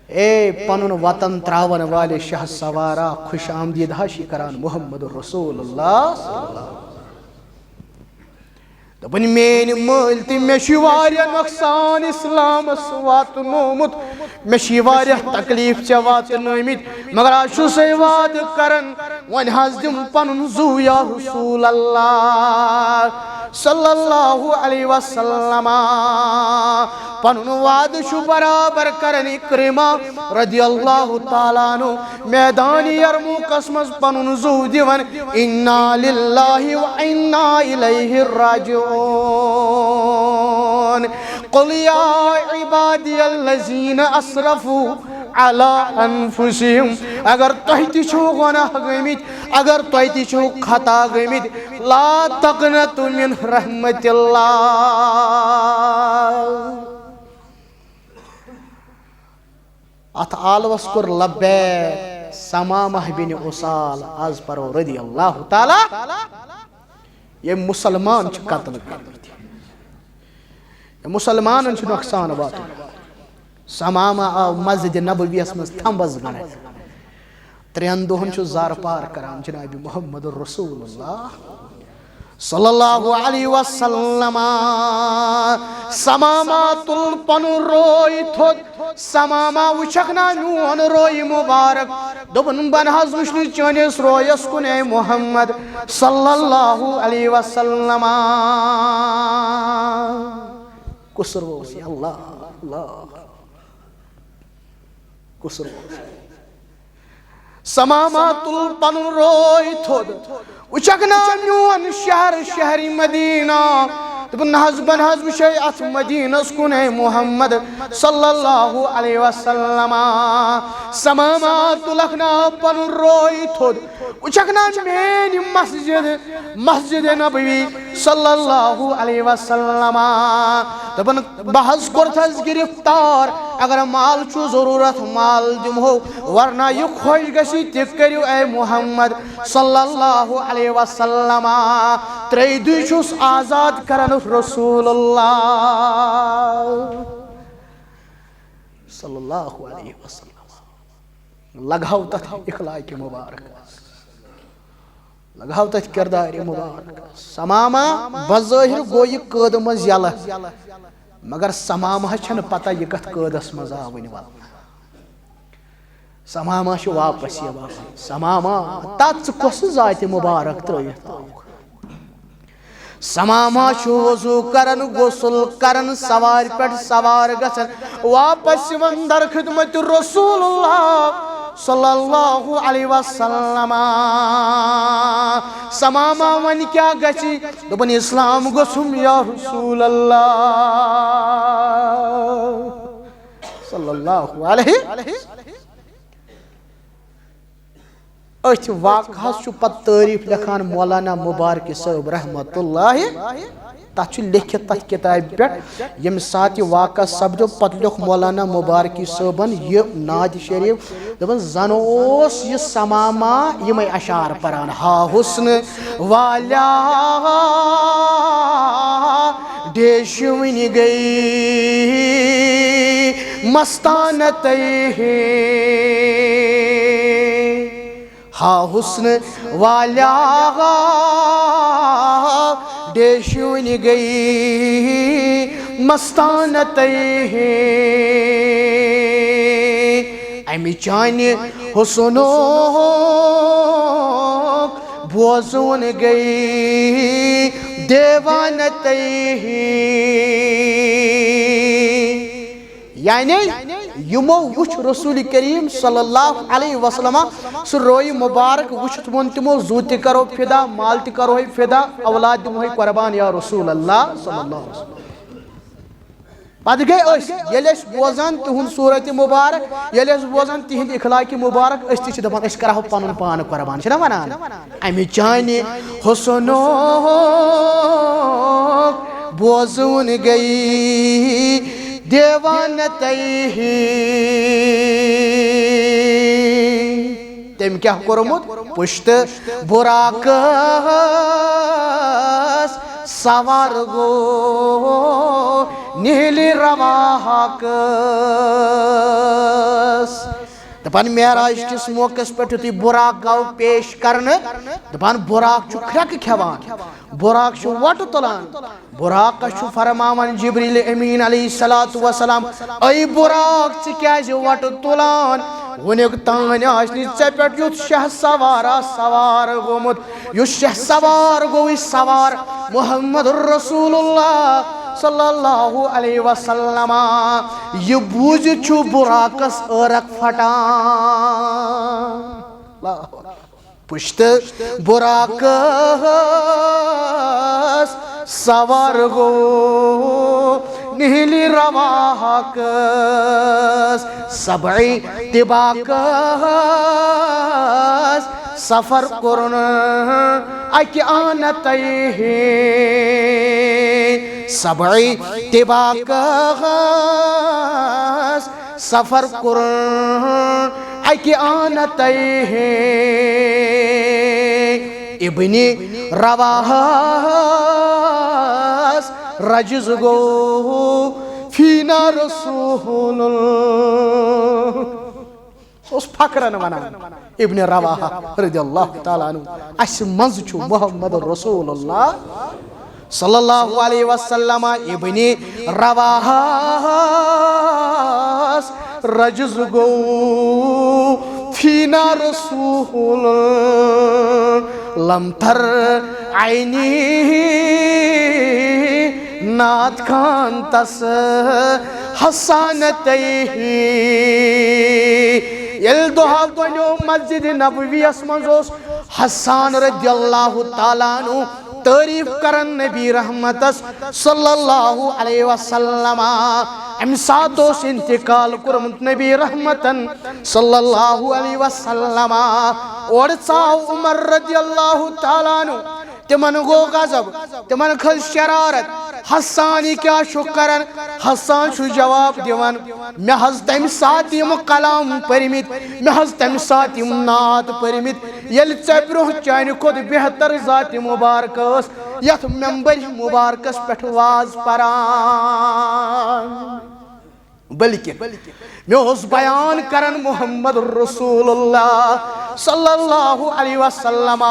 اے پنُن وطن ترٛاوَن والے شاہ سوارا، خوش آمدید ہا چھِ کران محمد رسول اللہ صلی اللہ علیہ وسلم۔ دوٚپُن، میٲنۍ مٲلۍ تہِ، مےٚ چھُ واریاہ نۄقصان اسلامس واتنومُت، مےٚ چھِ واریاہ تکلیف ژےٚ واتنٲومٕتۍ، مگر از چھُسے وعدٕ کران، وۄنۍ حظ دِم پنُن زُو یا رسول اللہ صلی اللہ علیہ وسلم۔ پنُن وعدٕ چھُ برابر کران اکرمہ رضی اللہ تعالیٰ عنہ۔ میدان یرموکس منٛز پنُن زُو دِوان، انا للہ و انا الیہ راجعون۔ قل یا عبادی الذین اسرفوا علی انفسہم۔ اگر تۄہہِ تہِ چھِو گۄناہ گٔمٕتۍ، اگر تۄہہِ تہِ چھِو خطا گٔمٕتۍ، لا تقنطوا من رحمت اللہ۔ اتھ آلوس کوٚر لبیک ثمامہ بن اثال، از پرو رضی اللہ تعالیٰ، ییٚمۍ مسلمان چھِ قتل کٔرمٕتۍ۔ یہِ مسلمانن چھُ نۄقصان واتُن۔ ثمامہ آو مسجد نبویس منٛز تھمبس گنڈنہِ۔ ترٛٮ۪ن دۄہن چھُ زارٕ پار کران جناب محمد رسول اللہ۔ صلی اللہ علیہ وسلم۔ ثمامہ تُل پنُن روے تھوٚد، ثمامہ وٕچھکھ نا میون روے مبارک۔ دوٚپُن، بہٕ نہ حظ وٕچھنہٕ چٲنِس رویس کُن اے محمد صلی اللہ علیہ وسلم۔ کُس روے؟ اللہ، اللہ۔ کُس روے؟ ثمامہ تُل پنُن روے تھوٚد، وٕچھکھ نا میون شہر، شہر مدینہ۔ دوٚپُن، نہ حظ، بہٕ نہ حظ وٕچھے اتھ مدینس کُن اے محمد صلی اللہ علیہ وسلم۔ ثمامہ تُلکھ نا پنُن روے تھوٚد، وٕچھکھ نا میٲنۍ مسجد، مسجد نبوی صلی اللہ علیہ وسلم۔ دپان، بہٕ حظ کوٚرتھس گرفتار، اگر مال چھُ ضروٗرت، مال دِمہو، ورنہ یہِ خۄش گژھِ تہِ کٔرِو اے محمد صلی اللہ علیہ وسلم۔ ترٛیٚیہِ دُہۍ چھُس آزاد کران رسول اللہ صلی اللہ علیہ وسلم۔ لگاو تتھ اخلاق مبارک، لگاو تتھ کردار مبارک۔ ثمامہ بظٲہر گوٚو یہِ قٲدٕ منٛز یلہٕ، مگر ثمامہ چھنہٕ پتہ یہِ کتھ قٲدس منٛز آو وٕنہِ ولنہٕ۔ ثمامہ چھُ واپس یِوان۔ ثمامہ، تتھ ژٕ کۄس ذات مبارک ترٲوِتھ آوُکھ؟ ثمامہ چھُ وضو کران، غسل کران، سوارِ پٮ۪ٹھ سوار گژھان، واپس یِوان در خدمت رسول اللہ صلی اللہ علیہ وسلم۔ ثمامہ، وۄنۍ کیٛاہ گژھِ؟ دوٚپُن، اسلام گوٚژھُم یا رسول اللہ صلی اللہ علیہ۔ أتھۍ واقعس چھُ پتہٕ تعریف لیکھان مولانا مبارک صٲب رحمت اللہ۔ تتھ چھُ لیکھِتھ تتھ کتابہِ پٮ۪ٹھ، ییٚمہِ ساتہٕ یہِ واقعہ سپدیو، پتہٕ لیوٚکھ مولانا مبارکی صٲبن یہِ نعت شریف۔ دپان، زن اوس یہِ ثمامہ یِمے اشعار پران، ہا حسن والا ڈیشوٕنۍ گٔے مستانتے۔ ہا حسن والا ڈیشوٕنۍ گٔے مستانتے۔ امہِ چانہِ حسنُک بوزوُن گٔے دیوانتے۔ یعنی یِمو وُچھ رسول کریم صلی اللہ علیہ وسلم سُہ روے مبارک وُچھِتھ ووٚن تِمو، زُو تہِ کرو فدا، مال تہِ کرو ہے فدا، اولاد دِمو ہے قربان یا رسول اللہ صلی اللہ علیہ وسلم۔ پتہٕ گٔے أسۍ، ییٚلہِ أسۍ بوزان تِہُنٛد صوٗرت مُبارک، ییٚلہِ أسۍ بوزان تِہِنٛدۍ اخلاق مُبارک، أسۍ تہِ چھِ دَپان، أسۍ کَرہو پَنُن پان قۄربان، چھِنہ وَنان؟ اَمہِ چانہِ حُسنُک بوزوُن گٔیی دیوانہٕ تۄہہِ۔ تٔمۍ کیٛاہ کوٚرمُت؟ پُشتہٕ بُراقَس سوار گوٚو نِہِلہِ رواحَس۔ دَپان معراج کِس موقعس پٮ۪ٹھ یُتھُے بُراق گوٚو پیش کرنہٕ، دَپان بُراق چھُ کھرٛٮ۪کہٕ کھٮ۪وان، بُراق چھُ وۄٹہٕ تُلان۔ بُراقَس چھُ فرماوان جبریل امین علیہ الصلوۃ والسلام، اے بُراق، ژٕ کیازِ وۄٹہٕ تُلان؟ وُنیُک تام آسہِ نہٕ ژےٚ پٮ۪ٹھ یُتھ شاہ سوارا سوار گوٚمُت، یُس شاہ سوار گوٚوُے سوار محمد رسول اللہ صلی اللہ علیہ وسلم۔ یہِ بوٗزِتھ چھُ بُراقَس عٲرق پھٹان۔ اللہ اکبر۔ پُشتہٕ بُراقَس سوار گوٚو نِہِلہِ رواحَس، سبعِ طِباقَس سفر کوٚرُن اَکہِ آنہٕ تۄہہِ۔ سبعِ طِباقَس سفر کوٚرُن اَکہِ آنہٕ تۄہہِ۔ ابنِ رواحَس رجز گوٚو فینا رسول۔ اوس فخرن ونان، ابن رواحہ رضی اللہ تعالیٰ عنہ، اسہِ منٛز چھُ محمد رسول اللہ صلی اللہ علیہ وسلم۔ ابن رواحس رجز گو فینا رسول، لم تر عینی نات خان تس حسانتیہ۔ ییٚلہِ دۄہا بنیو مسجد نبویس منٛز اوس حسان رضی اللہ تعالیٰ عنہ تعریف کران نبی رحمتس صلی اللہ علیہ وسلم۔ امہِ ساتہٕ اوس انتقال کوٚرمُت نبی رحمتن صلی اللہ علیہ وسلم۔ اورٕ ژاو عمر رضی اللہ تعالیٰ عنہ، تِمن گوٚو غضب، تِمن کھٔژ شرارت۔ حسان، یہِ کیٛاہ چھُکھ کران؟ حسان چھُ جواب دِوان، مےٚ حظ تَمہِ ساتہٕ یِم کلام پٔرمٕتۍ، مےٚ حظ تَمہِ ساتہٕ یِم نعت پٔرمٕتۍ، ییٚلہِ ژےٚ برونٛہہ چانہِ کھۄتہٕ بہتر ذاتِ مبارکہ ٲس یتھ ممبرِ مبارکس پٮ۪ٹھ واز پران، بلکہ مےٚ اوس بیان کران محمد رسول اللہ صلی اللہ علیہ وسلم۔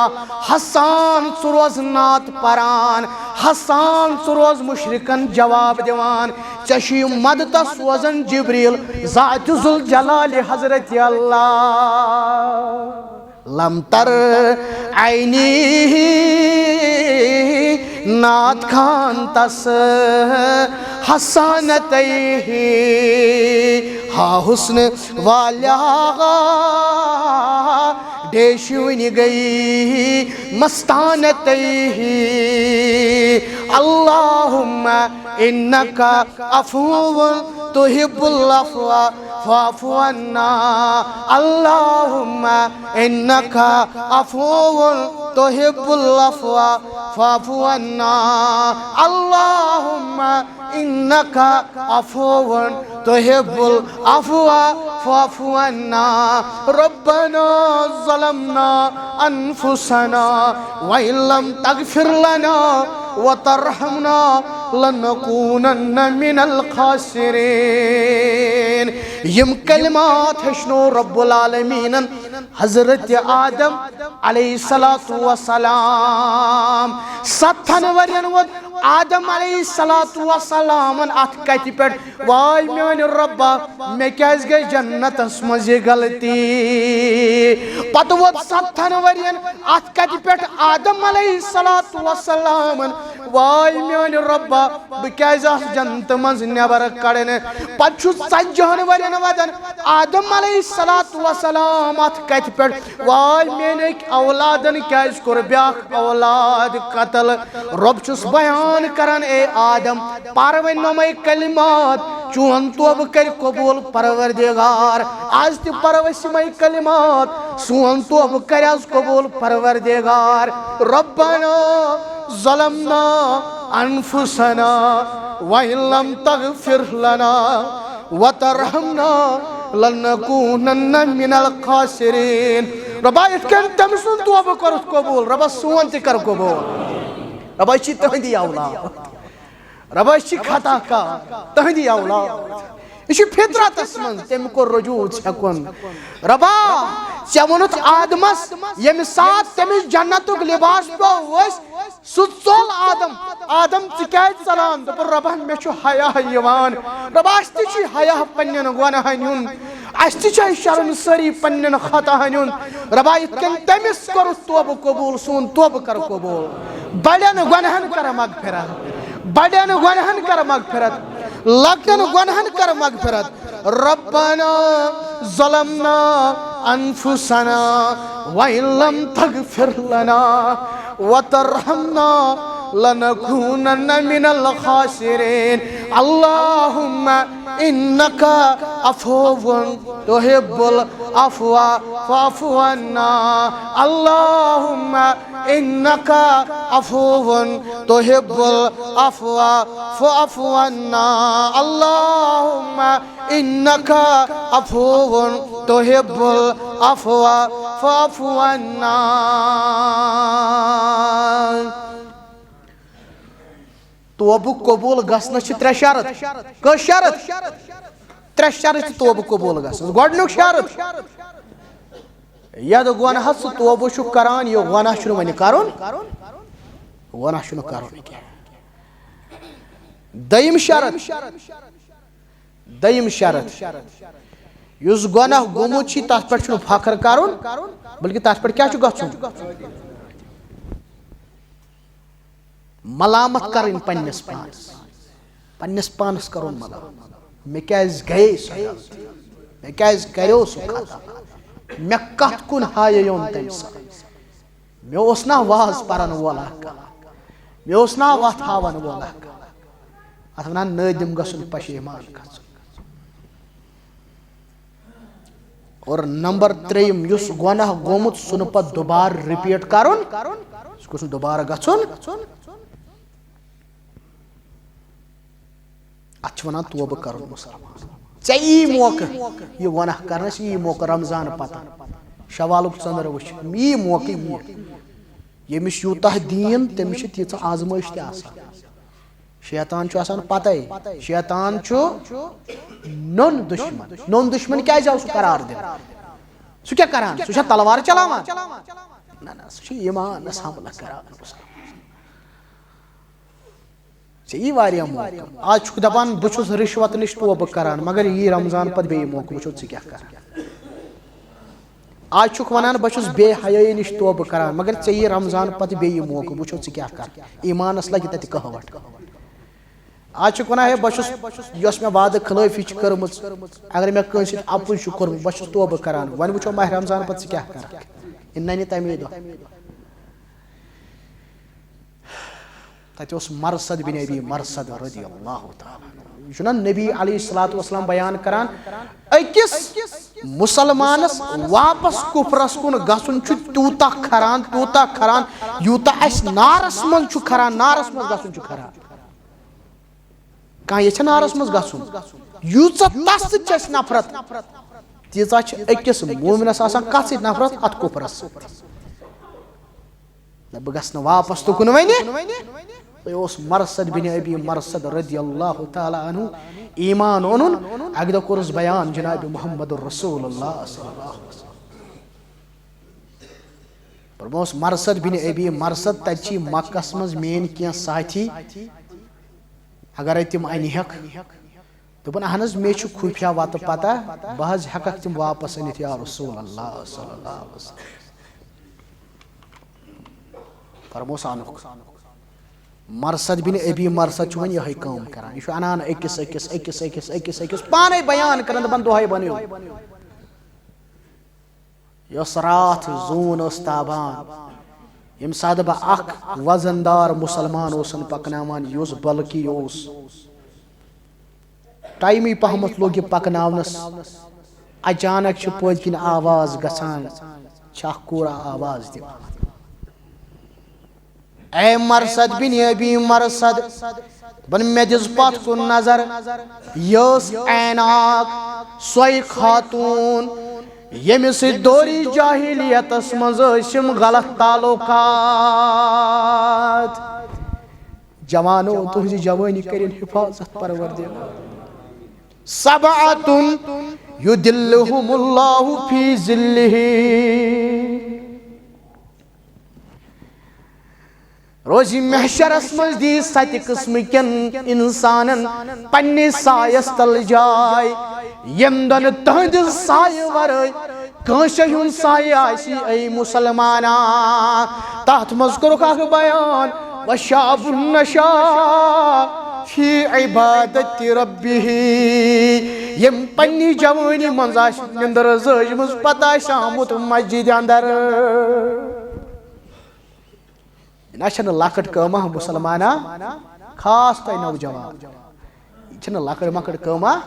حسان، ژٕ روز نعت پران، حسان، ژٕ روز مشرکن جواب دِوان، ژےٚ چھُے مدتس سوزان جبریل، ذات ذوالجلال حضرت اللہ۔ لم تر عینی نعت خان تس حسانتیہ، ہا حسن والیا ڈیشونی گئی مستانتیہ۔ اللہم انک عفو تحب العفو فاعف عنا۔ اللہم انک عفو تحب العفو فاعف عنا۔ اللہم انک عفو تحب العفو فاعف عنا۔ ربنا ظلمنا انفسنا وان لم تغفر لنا وترحمنا لنکونن من الخاسرین۔ یِم کلمات ہیٚچھنو رب العالمینن حضرت آدم علیہ الصلوۃ والسلام۔ ستن ورین ووت آدم علیہ الصلوۃ والسلامن اتھ کتہِ پٮ۪ٹھ، واے میانہِ رۄبا، مےٚ کیازِ گٔے جنتس منٛز یہِ غلطی؟ پتہٕ ووت ستن ورین اتھ کتہِ پٮ۪ٹھ آدم علیہ الصلوۃ والسلامن، واے میانہِ رۄبا، بہٕ کیازِ آس جنتہٕ منٛز نٮ۪بر کڑنہٕ؟ پتہٕ چھُ ژتجی ہن ورین ودان آدم علیہ الصلوۃ والسلام اتھ کتہِ پٮ۪ٹھ، واے میٲنۍ اولادن کیازِ کوٚر بیاکھ اولاد قتل؟ رۄب چھُس بیان کران، اے آدم، پر وۄنۍ نومے کلمات، چون توبہٕ کرِ قبول پروردگار۔ آز تہِ پرو أسۍ یِمے کلمات، سون توبہٕ کرِ آز قبول پروردگار۔ ربنا ظلمنا انفسنا وان لم تغفر لنا وترحمنا لنکونن من الخاسرین۔ رۄبا، یِتھ کٔنۍ تٔمۍ سُنٛد توبہٕ کوٚرُتھ قبول، رۄبا، سون تہِ کر قبول۔ رۄبا، أسۍ چھِ تُہنٛدی اولاد۔ رۄبا، أسۍ چھِ خطا کار، تُہنٛدی اولاد۔ یہِ چھُ فطرتس منٛز، تٔمۍ کوٚر رجوع ژےٚ کُن۔ رۄبا، ژےٚ ووٚنُتھ آدمس، ییٚمہِ ساتہٕ تٔمِس جنتُک لباس پیوٚو ؤسۍ، سُہ ژوٚل آدم۔ آدم، ژٕ کیازِ ژلان؟ دوٚپُن، رۄبا، مےٚ چھُ حیا یِوان۔ رۄبا، اَسہِ تہِ چھُ حیا پننٮ۪ن گۄناہن ہُنٛد۔ اَسہِ تہِ چھِ شرمسٲری پننٮ۪ن خطاہن ہُنٛد۔ رۄبا، یِتھ کٔنۍ تٔمِس کوٚرُتھ توبہٕ قبول، سون توبہٕ کر قبول۔ بڑٮ۪ن گۄناہن کر مغفرت، بڑٮ۪ن گۄناہن کر مغفرت، لۄکٹٮ۪ن گۄناہن کر مغفرت۔ ربنا ظلمنا انفسنا وان لم تغفر لنا وترحمنا لنکونن من الخاسرین۔ اللہم انک عفو تحب العفو فاعف عنا۔ اللہم انک عفو تحب العفو فاعف عنا۔ اللہم انک عفو تحب العفو فاعف عنا۔ توبہٕ قبول گژھنس چھِ ترٛےٚ شرط۔ کٔژ شرط؟ ترٛےٚ شرط چھِ توبہٕ قبوٗل گژھنَس۔ گۄڈٕنیُک شرط، یَتھ گۄناہَس ژٕ توبہٕ چھُکھ کران، یہِ گۄناہ چھُنہٕ وۄنۍ کرُن، گۄناہ چھُنہٕ کرُن کینٛہہ۔ دوٚیِم شرط، دوٚیِم شرط، یُس گۄناہ گوٚمُت چھُ، تَتھ پٮ۪ٹھ چھُنہٕ فخر کرُن، بلکہِ تَتھ پٮ۪ٹھ کیٛاہ چھُ گژھُن؟ ملامت کرٕنۍ پننِس پانس، پننِس پانس کرُن ملامت۔ مےٚ کیازِ گٔیے سۄ غلطی؟ مےٚ کیازِ کریو سُہ خطا؟ مےٚ کتھ کُن ہاییوم تمہِ ساتہٕ؟ مےٚ اوس نا واز پرن وول اکھ کانٛہہ؟ مےٚ اوس نا وتھ ہاون وول اکھ کانٛہہ؟ اتھ ونان نٲدِم گژھُن، پشیمان گژھُن۔ اور نمبر ترٛیٚیِم، یُس گۄناہ گوٚمُت، سُہ نہٕ پتہٕ دُبارٕ رِپیٖٹ کرُن، سُہ گوٚژھ نہٕ دُبارٕ گژھُن۔ اتھ چھِ ونان توبہٕ کرُن مسلمان۔ ژےٚ یی موقعہٕ یہِ گۄناہ کرنس، یی موقعہٕ رمضان پتہٕ، شوالُک ژٔنٛدر وٕچھ، یی موقعہٕ یی۔ ییٚمِس یوٗتاہ دیٖن، تٔمِس چھِ تیٖژاہ آزمٲیش تہِ آسان۔ شیطان چھُ آسان پتے، شیطان چھُ نوٚن دُشمن۔ نوٚن دُشمن کیازِ آو سُہ قرار دِنہٕ؟ سُہ کیٛاہ کران؟ سُہ چھا تلوار چلاوان؟ نہ، نہ، سُہ چھُ ایمانس حملہٕ کران۔ ژےٚ یی واریاہ موقعہٕ۔ آز چھُکھ دپان، بہٕ چھُس رِشوت نِش توبہٕ کران، مگر یی رمضان پتہٕ بیٚیہِ موقعہٕ، وٕچھو ژٕ کیٛاہ کران۔ آز چھُکھ ونان، بہٕ چھُس بے حیٲیی نِش توبہٕ کران، مگر ژےٚ یی رمضان پتہٕ بیٚیہِ موقعہٕ، وٕچھو ژٕ کیٛاہ کرکھ۔ ایمانس لگہِ تتہِ کہوٹ۔ آز چھُکھ ونان، ہے، بہٕ چھُس، یۄس مےٚ وعدٕ خلٲفی چھِ کٔرمٕژ، اگر مےٚ کٲنٛسہِ سۭتۍ اپُز چھُ کوٚرمُت، بہٕ چھُس توبہٕ کران۔ وۄنۍ وٕچھو ماہِ رمضان پتہٕ ژٕ کیٛاہ کرکھ۔ یہِ ننہِ تمے دۄہ۔ تتہِ اوس مرثد بن ابی مرثد رضی اللہ تعالیٰ عنہ۔ یہِ چھُنہ نبی علیہ الصلوۃ والسلام بیان کران، أکِس مسلمانس واپس کفرس کُن گژھُن چھُ تیوٗتاہ کھران، تیوٗتاہ کھران، یوٗتاہ اَسہِ نارس منٛز چھُ کھران، نارس منٛز گژھُن چھُ کھران۔ کانٛہہ یژھِ نارس منٛز گژھُن، ییٖژاہ تس سۭتۍ چھِ اَسہِ نفرت، تیٖژاہ چھِ أکِس مومنس آسان کتھ سۭتۍ نفرت؟ اتھ کفرس سۭتۍ۔ نہ، بہٕ گژھٕ نہٕ واپس تُکُن وۄنۍ۔ تۄہہِ اوس مرثد بن ابی مرثد رضی اللہ تعالیٰ عنہ ایمان اوٚنُن۔ اکہِ دۄہ کوٚرُس بیان جناب محمد رسول اللہ صلی اللہ علیہ وسلم۔ فرموس، مرثد بن ابی مرثد، تتہِ چھی مکس منٛز میٲنۍ کینٛہہ ساتھی، اگرے تِم انہِ ہیکھ۔ دوٚپُن، اہن حظ، مےٚ چھُ خُفیہ وتہٕ پتہ، بہٕ حظ ہٮ۪ککھ تِم واپس أنِتھ، یا رسول اللہ صلی اللہ علیہ وسلم۔ فرموس، انُکھ۔ مرثد بن ابی مرثد چھُ وۄنۍ یِہوٚے کٲم کران۔ یہِ چھُ انان أکِس، أکِس، أکِس، أکِس، أکِس، أکِس، پانے بیان کران، دپان، دۄہے بنیو۔ یۄس راتھ زوٗن ٲس تابان، ییٚمہِ ساتہٕ بہٕ اکھ وزن دار مسلمان اوسُن پکناوان، یُس بلکہِ اوس، ٹایمٕے پہمتھ لوٚگ یہِ پکناونس۔ اچانک چھِ پٔتۍ کِنۍ آواز گژھان، چھِ اکھ کوٗر آواز دِوان۔ اے مرثد بن ابی مرثد، دپان، مےٚ دِژ پتھ کُن نظر، یہِ ٲس عیناق، سۄے خاتوٗن، ییٚمِس سۭتۍ دورِ جاہلیتس منٛز ٲسۍ یِم غلط تعلقات۔ جوانو، تُہنٛزِ جوٲنی کٔرِن حفاظت پروردگار۔ سبعة یظلهم الله في ظله۔ روزِ محشرس منٛز دی ستہِ قٕسمہٕ کٮ۪ن انسانن پننہِ سایس تل جاے، ییٚمہِ دۄہ نہٕ تہنٛدِ سایہِ ورٲے کٲنٛسہِ ہُنٛد سایہِ آسہِ۔ اے مسلمانا، تتھ منٛز کوٚرُکھ اکھ بیان، وشاب نشا فی عبادت ربہ، ییٚمۍ پننہِ جوٲنی منٛز آسہِ نِندٕر زٲجمٕژ، پتہٕ آسہِ آمُت مسجدِ اندر۔ یہِ نہ چھنہٕ لۄکٕٹ کٲمہ مسلمانہ، خاص طور نوجوان۔ یہِ چھنہٕ لۄکٕٹ مۄکٕٹ کٲمہ۔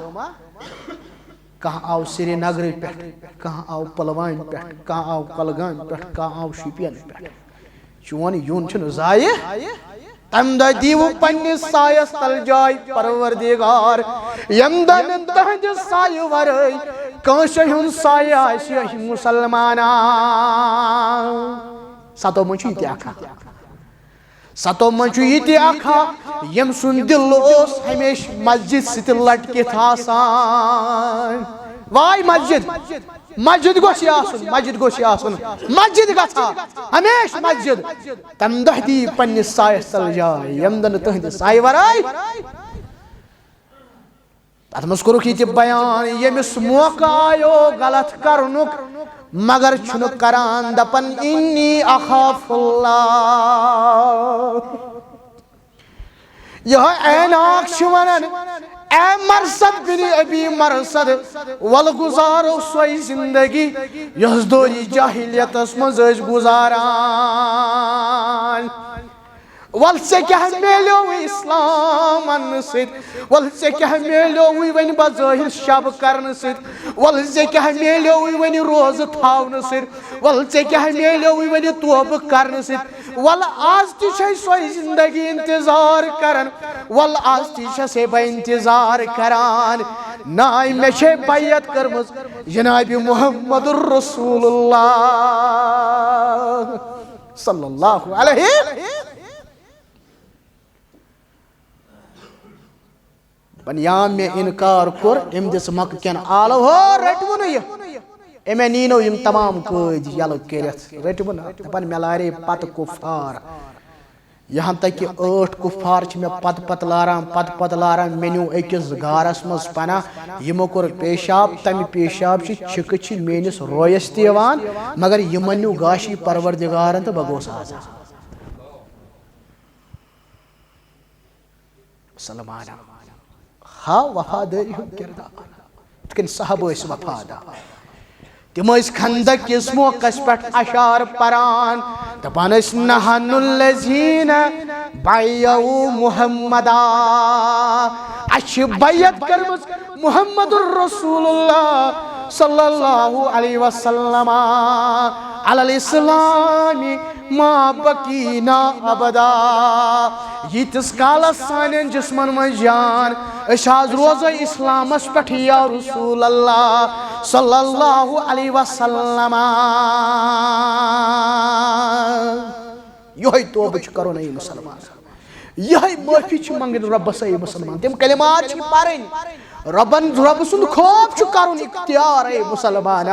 کانٛہہ آو سرینگرٕ پٮ۪ٹھ، کانٛہہ آو پلوامہِ پٮ۪ٹھ، کانٛہہ آو کۄلگامہِ پٮ۪ٹھ، کانٛہہ آو شُپین پٮ۪ٹھ۔ چون یُن چھُنہٕ ضایع۔ تمہِ دۄہ دیٖوٕ پننِس سایس تل جاے پروردگار، ییٚمہِ دۄہ نہٕ تہنٛدِ سایہِ ورٲے کٲنٛسہِ ہُنٛد سایہِ آسہِ۔ مسلمانا، ستو منٛز چھُ یہِ تہِ اکھ اکھ۔ ستو منٛز چھُ یہِ تہِ اکھ ہا، ییٚمۍ سُنٛد دِل اوس ہمیشہِ مسجد سۭتۍ لٹکِتھ آسان۔ واے مسجد، مسجد گوٚژھ یہِ آسُن، مسجد گوٚژھ یہِ آسُن، مسجد گژھِ ہا ہمیشہِ مسجد۔ تمہِ دۄہ دی پننِس سایس تل جاے، ییٚمہِ دۄہ نہٕ تُہنٛدِ سایہِ ورٲے۔ تتھ منٛز کوٚرُکھ یہِ تہِ بیان، ییٚمِس موقعہٕ آیو غلط کرنُک، مگر چھُنہٕ کران، دپان، "انی اخاف اللہ۔" یہے عیناق چھُ ونان، "اے مرثد بن ابی مرثد، ول گزارو سۄے زندگی، یۄس دورِ جاہلیتس منٛز ٲسۍ گزاران۔" ول ژےٚ کیٛاہ میلیو اسلام اننہٕ سۭتۍ؟ ول ژےٚ کیٛاہ میلیو وۄنۍ بظٲہر شب کرنہٕ سۭتۍ؟ ول ژےٚ کیٛاہ میلیو وۄنۍ روزٕ تھاونہٕ سۭتۍ؟ ول ژےٚ کیٛاہ میلیو وۄنۍ توبہٕ کرنہٕ سۭتۍ؟ ول از تہِ چھے سۄے زندگی انتظار کران، ول از تہِ چھسے بہٕ انتظار کران۔ ناے مےٚ چھے بیعت کٔرمٕژ جناب محمد رسول اللہ۔ صلی اللہ علیہ۔ بنیام مےٚ انکار کوٚر، أمۍ دِژ مکہٕ کٮ۪ن آلو، ہو، رٔٹوٕ نہٕ یہِ۔ أمۍ نینو یِم تمام قٲدۍ یَلہٕ کٔرِتھ، رٔٹوٕ نہٕ۔ دَپان، مےٚ لارے پتہٕ کُفار۔ یہاں تک کہ ٲٹھ کُفار چھِ مےٚ پتہٕ پتہٕ لاران، پتہٕ پتہٕ لاران۔ مےٚ نیوٗ أکِس غارس منٛز پناہ، یِمو کوٚر پیشاب، تَمہِ پیشاب چہِ چھِکہٕ چھِ میٲنِس رویس تہِ یِوان، مگر یِمن نیوٗ گاشی پروردگارن تہٕ بہٕ گوس آزاد۔ مسلمان۔ ہا وفادٲری ہُنٛد کردار۔ یِتھ کٔنۍ صحابہٕ ٲسۍ وفادار۔ تِم ٲسۍ خندق کِس موقعس پٮ۪ٹھ اشعار پران، دپان ٲسۍ، "نحن الذین بیعوا محمدا"۔ اَسہِ چھِ بیعت کٔرمٕژ محمد رسول اللہ صلی اللہ علیہ وسلم علی الاسلام ما بقینا ابدا۔ ییٖتِس کالس سانٮ۪ن جسمن منٛز جان، أسۍ حظ روزو اسلامس پٮ۪ٹھ یا رسول اللہ صلی اللہ علیہ وسلم۔ یہے توبہ چھُ کرُن، اے مسلمان۔ یہے معافی چھِ منگٕنۍ رۄبس، اے مسلمان۔ تِم کلمات چھِ پرٕنۍ۔ رۄبن، رۄبہٕ سُنٛد خوف چھُ کرُن اختیار، اے مسلمان۔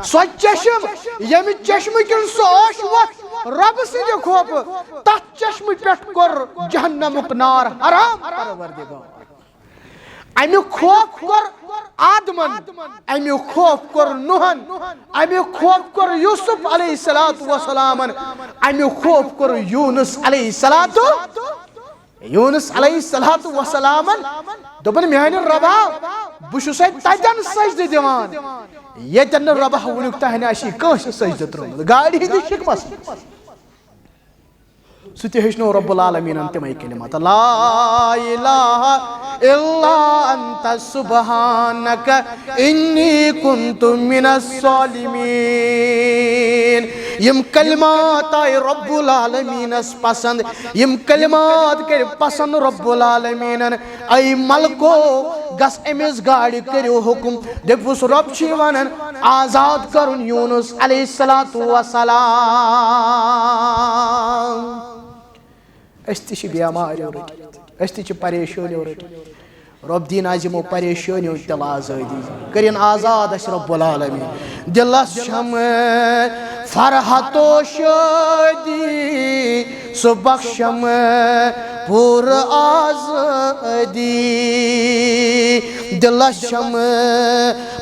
سۄ چشم، ییٚمہِ چشمہٕ کِنۍ سُہ اوس وۄتھ رۄبہٕ سٕنٛدِ خوفہٕ، تتھ چشمہٕ پٮ۪ٹھ کوٚر جہنمُک نار حرام پروردگار۔ امیُک خوف کوٚر آدمن، امیُک خوف کوٚر نوحن، امیُک خوف کوٚر یوسف علیہ الصلوۃ والسلامن، امیُک خوف کوٚر یونس علیہ الصلوۃ۔ یونس علیہ الصلوۃ والسلامن دوٚپُن، "میانہِ رۄبا، بہٕ چھُسے تتٮ۪ن سجدٕ دِوان، ییٚتٮ۪ن نہٕ رۄبہ وُنیُک تانۍ آسی کٲنٛسہِ سجدٕ ترٛوومُت، گاڑِ ہٕنٛدِس شِکمس منٛز۔" سُہ تہِ ہیٚچھنو رب العالمیٖنن تِمے کلمات، "لا الہ الا انت سبحانک انی کنت من الظالمین۔" یِم کلمات آے رب العالمیٖنس پسند، یِم کلمات کٔرۍ پسند رب العالمیٖنن۔ اے ملکو، گژھ أمِس گاڑِ کٔرِو حُکُم۔ دٔپِوُس، رۄب چھُے وَنان، آزاد کَرُن یوٗنُس علیہ الصلوۃ والسلام۔ أسۍ تہِ چھِ بٮ۪ماریو رٔٹِتھ، أسۍ تہِ چھِ پریشٲنیو رٔٹِتھ۔ رۄب دِیِن آز یِمو پریشٲنیو تِلہٕ آزٲدی۔ کٔرِن آزاد اَسہِ رۄب العالمیٖن۔ دِلَس چھَم فرحت و شٲدی، سُہ بخشم پوٗرٕ آزٲدی۔ دِلَس چھَم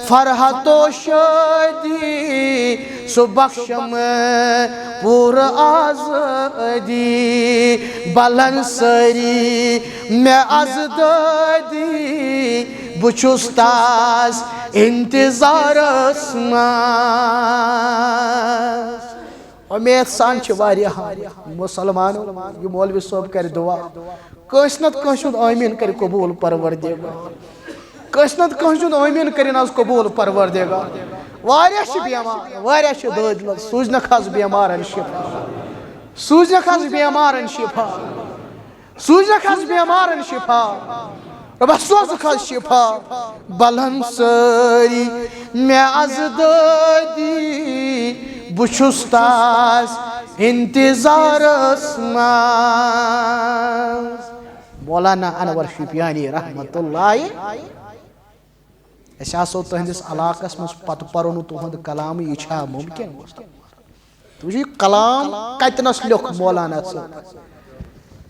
فرحت و شٲدی، سُہ بخشم پوٗرٕ آزٲدی۔ بلن سٲری مےٚ از دٲدی، بہٕ چھُس تَس انتظارس منٛز۔ اُمید سان چھِ واریاہ مُسلمانو یہِ مولوی صٲب کرِ دُعا، کٲنٛسہِ نتہٕ کٲنٛسہِ ہُنٛد آمیٖن کرِ قبوٗل پروردگار۔ کٲنٛسہِ نتہٕ کٲنٛسہِ ہُنٛد آمیٖن کٔرِن آز قبوٗل پروردگار۔ واریاہ چھِ بٮ۪مار، واریاہ چھِ دٲدۍ لَد، سوٗزنَکھ آز بٮ۪مارَن شِفا۔ سوٗزنَکھ آز بٮ۪مارَن شِفا۔ سوٗزنَکھ آز بٮ۪مارَن شِفا۔ رۄبہ سوزُکھ آز شِفا۔ بلن سٲری مےٚ از دٲدی، بہٕ چھُس تَس انتظارس منٛز۔ مولانا انور شوپیانی رحمت اللہ۔ أسۍ آسو تُہنٛدِس علاقس منٛز، پتہٕ پرو نہٕ تُہنٛد کلام، یہِ چھا ممکن؟ تُہۍ وٕچھِو، یہِ کلام کتنس لیوٚکھ مولانا صٲب۔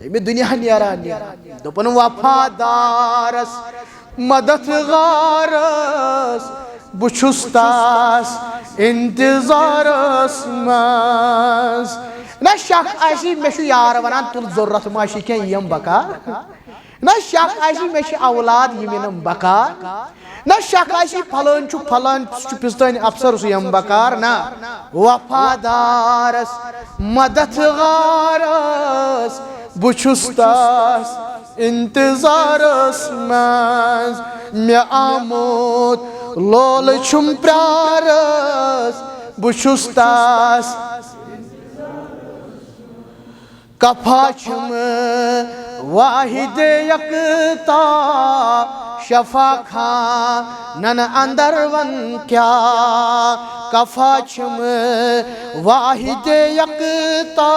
ییٚمہِ دُنیا نیران نیران دوٚپُن، وفادارس مدد غارس، بہٕ چھُس تس انتظارس منٛز۔ نہ شک آسی، مےٚ چھُ یار ونان، تُل ضروٗرت ما چھِ کینٛہہ، یِم بکار۔ نہ شک آسی، مےٚ چھِ اولاد، یِم یِنم بکار۔ نہ شک آسی، فلٲنۍ چھُ، فلٲنۍ چھُ پِستٲنۍ افسر، سُہ یِم بکار۔ نہ، وفادارس مدد غارس، بہٕ چھُس تس انتظارس منٛز۔ مےٚ آمُت لولہٕ چھُم پیارس، بہٕ چھُس تس۔ کفا چھم واحد یکتا، شفا خانن اندر ون کیا۔ کفا چھم واحد یکتا،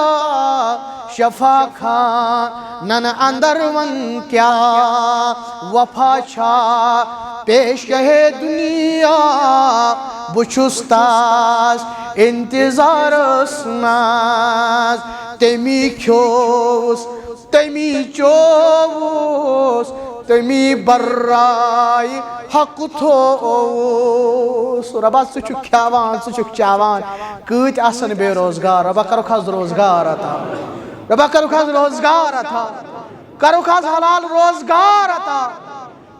شفا خانن اندر ون کیا۔ وفا چھا پیش کہے دنیا، بہٕ چھُس تس انتظارس منٛز۔ تٔمی کھیوٚوُس، تٔمی چووُس، تٔمی برایہِ حق تھووُس۔ رۄبا، ژٕ چھُکھ کھٮ۪وان، ژٕ چھُکھ چٮ۪وان، کۭتۍ آسن بے روزگار؟ رۄبا، کرُکھ حظ روزگار عطا۔ رۄبا، کرُکھ حظ روزگار عطا۔ کرُکھ حظ حلال روزگار عطا۔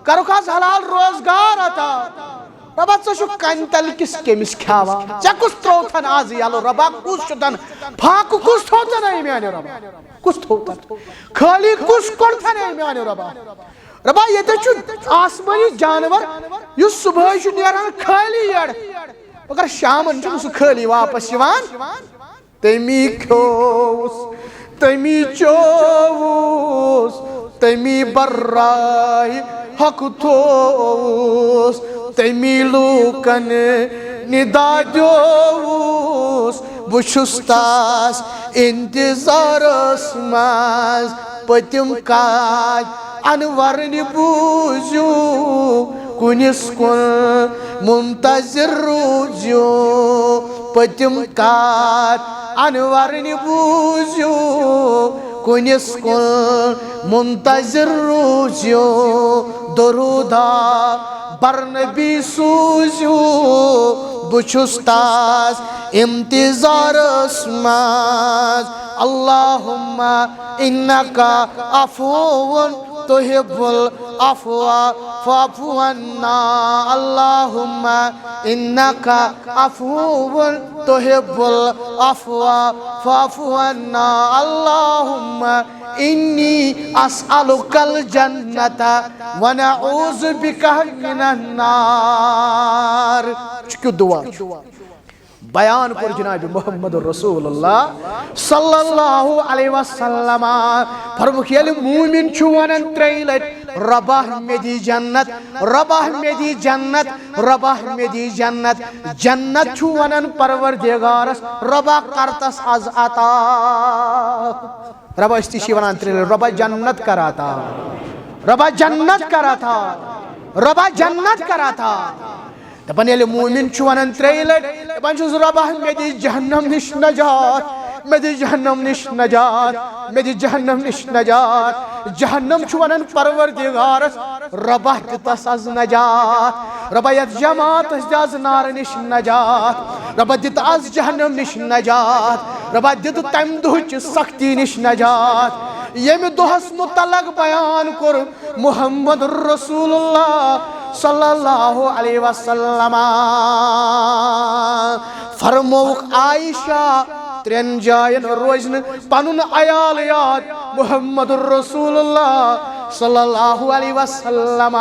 کرُکھ حظ حلال روزگار عطا۔ رۄبا، ژٕ چھُکھ کنہِ تلہٕ کِس کٔمِس کھیاوان؟ ژےٚ کُس ترٛووتھن از یلہٕ؟ رۄبا، کُس چھُتھن فاقہٕ؟ کُس تھووتھن اے میانہِ رۄبا؟ کُس تھووتھن؟ خٲلی کُس کوٚڑتھن اے میانہِ رۄبا؟ رۄبا، ییٚتہِ چھُ آسمٲنی جانور، یُس صبحٲے چھُ نیران خٲلی یٔڑ، مگر شامن چھُنہٕ سُہ خٲلی واپس یِوان۔ تٔمی کھیوٚوُس، تٔمی چووُس، تٔمی برایہِ حق تھووُس، تٔمی لوٗکن ندا دیووُس۔ بہٕ چھُس تس انتظارس منٛز۔ پٔتِم کتھ انورنہِ بوٗزِو، کُنِس کُن منتظر روٗزِو۔ پٔتِم کتھ انورنہِ بوٗزِو، کُنِس کُن منتظر روٗزِو۔ درودہ بر نبی سوٗزِو، بہٕ چھُس تس انتظارس منٛز۔ اللہم انک عفو تحب العفو فاعف عنا۔ اللہم انک عفو تحب العفو فاعف عنا۔ اللہم انی اسألک الجنت ونعوذ بک من النار۔ چھُ کیُتھ دعا چھُ؟ بیان کوٚر جناب محمد رسول اللہ صلی اللہ علیہ وسلم۔ فرمووُکھ، ییٚلہِ مومن چھُ ونان ترٛیہِ لٹہِ، رۄبا مےٚ دی جنت، رۄبا مےٚ دی جنت، رۄبا مےٚ دی جنت، جنت چھُ ونان پروردگارس، رۄبا کر تس از عطا۔ رۄبا، أسۍ تہِ چھِ ونان ترٛیٚیہِ لٹہِ، رۄبا جنت کر عطا، رۄبا جنت کر عطا، رۄبا جنت کر عطا۔ دپان ییٚلہِ مومن چھُ ونان ترٛیٚیہِ لٹہِ، دپان چھُس، رۄبا مےٚ دِ جہنم نِش نجات، مےٚ دِ جہنم نِش نجات، مےٚ دِ جہنم نِش نجات۔ جہنم چھُ ونان پروردگارس، رۄبا دِ تس از نجات، رۄبا یتھ جماعتس دِ از نارٕ نِش نجات، رۄبا دِ تس از جہنم نِش نجات، رۄبا دِ تس تمہِ دۄہچہِ سختی نِش نجات۔ ییٚمہِ دۄہس متعلق بیان کوٚر محمد رسول اللہ صلی اللہ علیہ وسلم، فرمووُکھ، عائشہ، ترٛٮ۪ن جاین روزِ نہٕ پنُن عیال یاد، محمد رسول اللہ صلی اللہ علیہ وسلم۔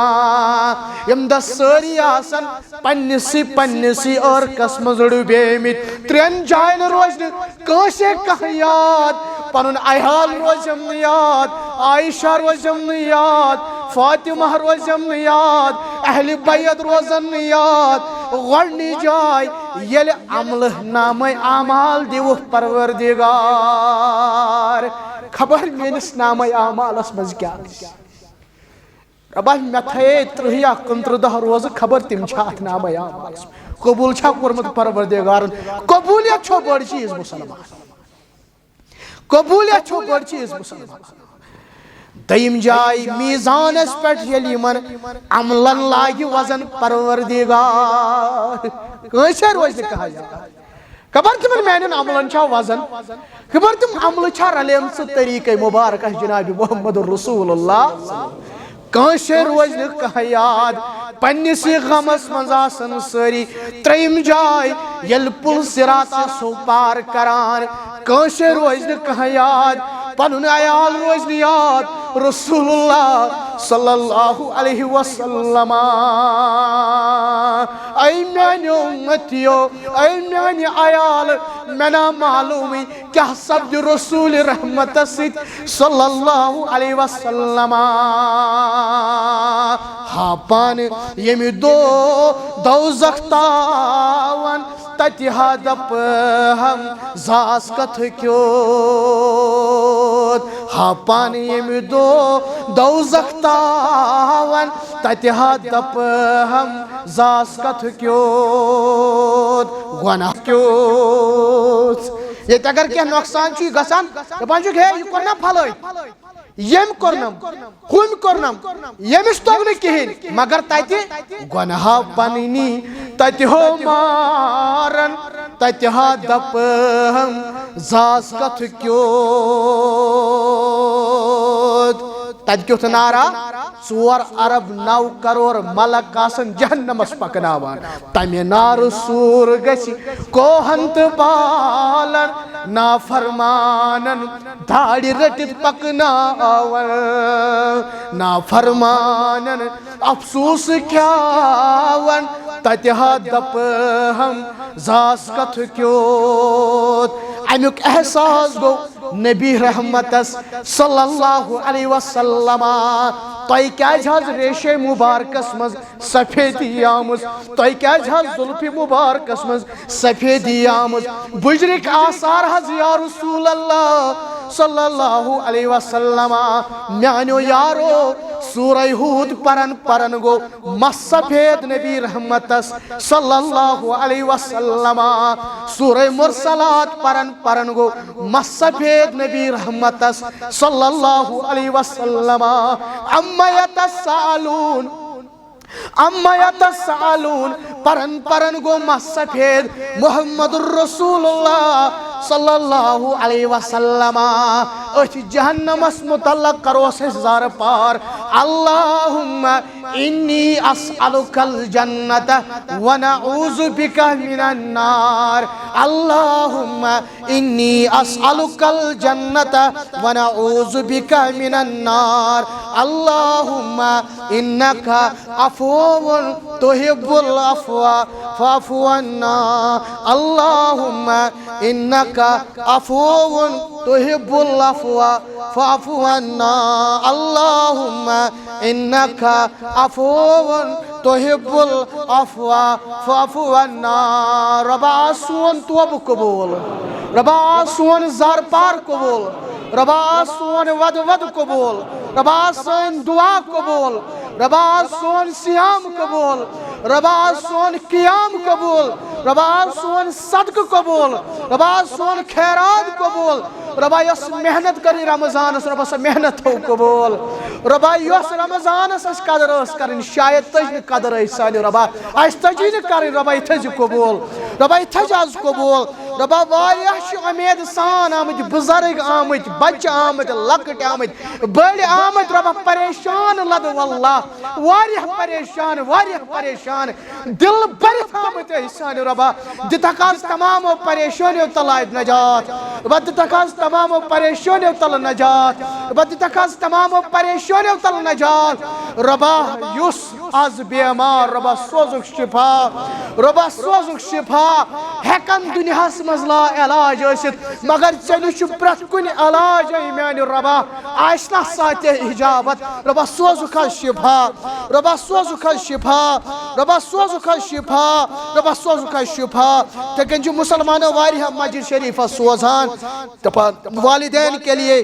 ییٚمہِ دۄہ سٲری آسن پننِسٕے پننِسٕے عٲرقس منٛز ڈُبیمٕتۍ، ترٛٮ۪ن جاین روزِ نہٕ کٲنٛسے کانٛہہ یاد، پنُن عیال روزٮ۪م نہٕ یاد، عائشہ روزٮ۪م نہٕ یاد، فاطمہ روزٮ۪م نہٕ یاد، اہل بیت روزن نہٕ یاد، گۄڈٕنِچ جاے، ییٚلہِ عملہٕ نامَے اعمال دِوُکھ پروردگار، خبر میٲنِس نامَے اعمالَس منٛز کیٛاہ آسہِ۔ رۄبا، مےٚ تھایے ترٕٛہ یا کُنترٕٛہ دۄہ روزٕ، خبر تِم چھا اَتھ نامَے اعمالَس منٛز؟ قبوٗل چھا کوٚرمُت پروردگارَن؟ قبوٗلیت چھو بٔڑ چیٖز مُسلمان۔ قبولیت چھو بٔڑ چیٖز مُسلمان۔ دوٚیِم جاے، میٖزانَس پٮ۪ٹھ ییٚلہِ یِمَن عملن لاگہِ وزن پروردگار، کٲنٛسہِ روزِ نہٕ کانٛہہ یاد۔ خبر تِمن میانٮ۪ن عملن چھا وزن؟ خبر تِم عملہٕ چھا رلیمژٕ طریٖقے مُبارکس جناب محمد رسول اللہ؟ کٲنٛسے روزِ نہٕ کانٛہہ یاد، پننِسٕے غمس منٛز آسن سٲری۔ ترٛیٚیِم جاے، ییٚلہِ پُل صراط آسو پار کران، کٲنٛسے روزِ نہٕ کانٛہہ یاد، پنُن عیال روزِ نہٕ یاد۔ رسول اللہ صلی اللہ علیہ وسلم، اے میانہِ اُمتیو، اے میانہِ عیال، مےٚ نا معلومٕے کیٛاہ سپدِ رسول رحمتس سۭتۍ صلی اللہ علیہ وسلم۔ ہا پانہٕ ییٚمہِ دۄہ دوزخ تاون، تتہِ ہا دپہم زاس کتھ کیوت۔ ہا پانہٕ ییٚمہِ دۄہ دوزخ تاون، تتہِ ہا دپہم زاس کتھ کیوت۔ گۄناہ کیوت۔ ییٚتہِ اگر کینٛہہ نۄقصان چھُے گژھان، دپان چھُکھ، ہے، یہِ کوٚر نا پھلٲنۍ، ییٚمۍ کوٚرنم، ہُمۍ کوٚرنم، ییٚمِس توٚگ نہٕ کِہیٖنۍ، مگر تتہِ گۄناہ پننی، تتہِ ہو مارن، تتہِ ہا دپہم زاس کتھ کیوت۔ تتہِ کیُتھ نعرہ؟ ژور ارب نو کرور ملک آسن جہنمس پکناوان۔ تمہِ نارٕ سوٗر گژھِ کوہن تہٕ بالن، نافرمانن داڑِ رٔٹِتھ پکناون۔ نافرمانن افسوس کھیاون، تتہِ ہا دپہم زاس کتھ کیوت۔ امیُک احساس گوٚو نبی رحمتس صلی اللہ علیہ وسلم۔ تۄہہِ کیازِ حظ ریشے مبارکس منٛز سفیدی آمٕژ؟ تۄہہِ کیازِ حظ زُلفِ مبارکس منٛز سفیدی آمٕژ؟ بُجرٕکۍ آثار حظ یا رسول اللہ صلی اللہ علیہ وسلم۔ میانیو یارو، سورہ ہود پرن پرن گوٚو مس سفید نبی رحمتس صلی اللہ علیہ وسلم۔ سورہ مرسلات پرن پرن گوٚو مس سفید نبی رحمتس صلی اللہ علیہ وسلم۔ اما یتساءلون، اما یتساءلون پرن پرن گوٚو مس سفید محمد رسول اللہ صلی اللہ علیہ وسلم۔ أتھۍ جہنمس متعلق کرو أسۍ زارٕ پار۔ اللہم انی اسألک الجنت ونعوذ بک من النار۔ اللہم انی اسألک الجنت ونعوذ بک من النار۔ اللہم انک عفو تحب العفو فاعف عنا۔ اللہم انک عفو تحب العفو فاعف عنا۔ اللہم انک عفو تحب العفو فاعف عنا۔ رۄبا، آ سون توبہٕ قبول۔ رۄبا، آ سون زارٕ پار قبول۔ رۄبا، آ سون ودٕ ودٕ قبول۔ رۄبا، آ سٲنۍ دعا قبول۔ رۄبا، آ سون صیام قبول۔ رۄبا، آ سون قیام قبول۔ رۄبا، آ سون صدقہٕ قبول۔ رۄبا، آ سون خیرات قبول۔ رۄبا، یۄس محنت کٔرٕے رمضانس، رۄبا، سۄ محنت تھٲو قبول۔ رۄبا، یۄس رمضانس اَسہِ قدر ٲس کرٕنۍ، شاید تٔج نہٕ قدر اَسہِ سانہِ رۄبا، اَسہِ تٔجی نہٕ کرٕنۍ، رۄبا، یہِ تھٲیزِ قبول۔ رۄبا، یہِ تھٲیزِ آز قبول۔ رۄبا، واریاہ چھِ اُمید سان آمٕتۍ، بُزرگ آمٕتۍ، بچہِ آمٕتۍ، لۄکٕٹۍ آمٕتۍ، بٔڑۍ آمٕتۍ، رۄبا، پریشان لدٕ واللہ، واریاہ پریشان، واریاہ پریشان۔ دل بٔرِتھ آمٕتۍ ٲسۍ سانہِ رۄبا، دِتکھ آز تمامو پریشٲنیو تلہٕ آز نجات۔ رۄبا، دِتکھ آز تمامو پریشٲنیو تلہٕ نجات۔ رۄبا، دِتکھ آز تمامو پریشٲنیو تلہٕ نجات۔ رۄبا، یُس آز بیمار، رۄبا، سوزُکھ شفا۔ رۄبا، سوزُکھ شفا۔ ہٮ۪کن دُنیاہس منٛز لا علاج ٲسِتھ، مگر ژےٚ نِش چھُ پرٛٮ۪تھ کُنہِ علاج، اے میانہِ رۄبا، آسہِ نا ساتہِ اجابت۔ رۄبا سوزُکھ حظ شفا، رۄبا سوزُکھ حظ شفا، رۄبا سوزُکھ حظ شفا، رۄبا سوزُکھ حظ شفا۔ تِتھے کٔنۍ چھِ مُسلمانو واریاہ مسجد شریفس سوزان، دپان والدین کے لیے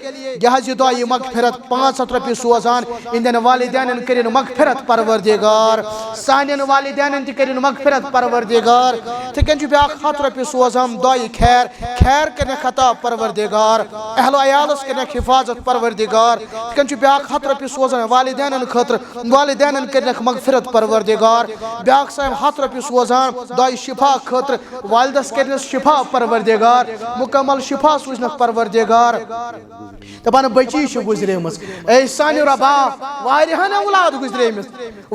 یہِ حظ یہِ دعایہِ مغفرت پانٛژھ ہتھ رۄپیہِ سوزان، یِہنٛدٮ۪ن والدینن کٔرِن مغفرت پروردگار، سانٮ۪ن والدینن تہِ کٔرِن مغفرت پروردگار۔ تِتھے کٔنۍ چھُ بیٛاکھ ہتھ رۄپیہِ سوزان دعایہِ خیر، خیر کٔرِنکھ عطا پروردگار، اہل و عیالس کٔرِنکھ حفاظت پروردگار۔ تِتھے کٔنۍ چھُ بیٛاکھ ہتھ رۄپیہِ سوزان والدینن خٲطرٕ، والدینن کٔرِنکھ مغفرت پروردگار۔ بیٛاکھ سوزان ہتھ رۄپیہِ سوزان دعایہِ شفا خٲطرٕ، والدس کٔرِنس شفا پروردگار، مکمل شفا سوٗزنکھ پروردگار۔ دپان بچی چھِ گُزریمٕژ، اے سانہِ رۄبا، واریاہن اولاد گُزریمٕتۍ،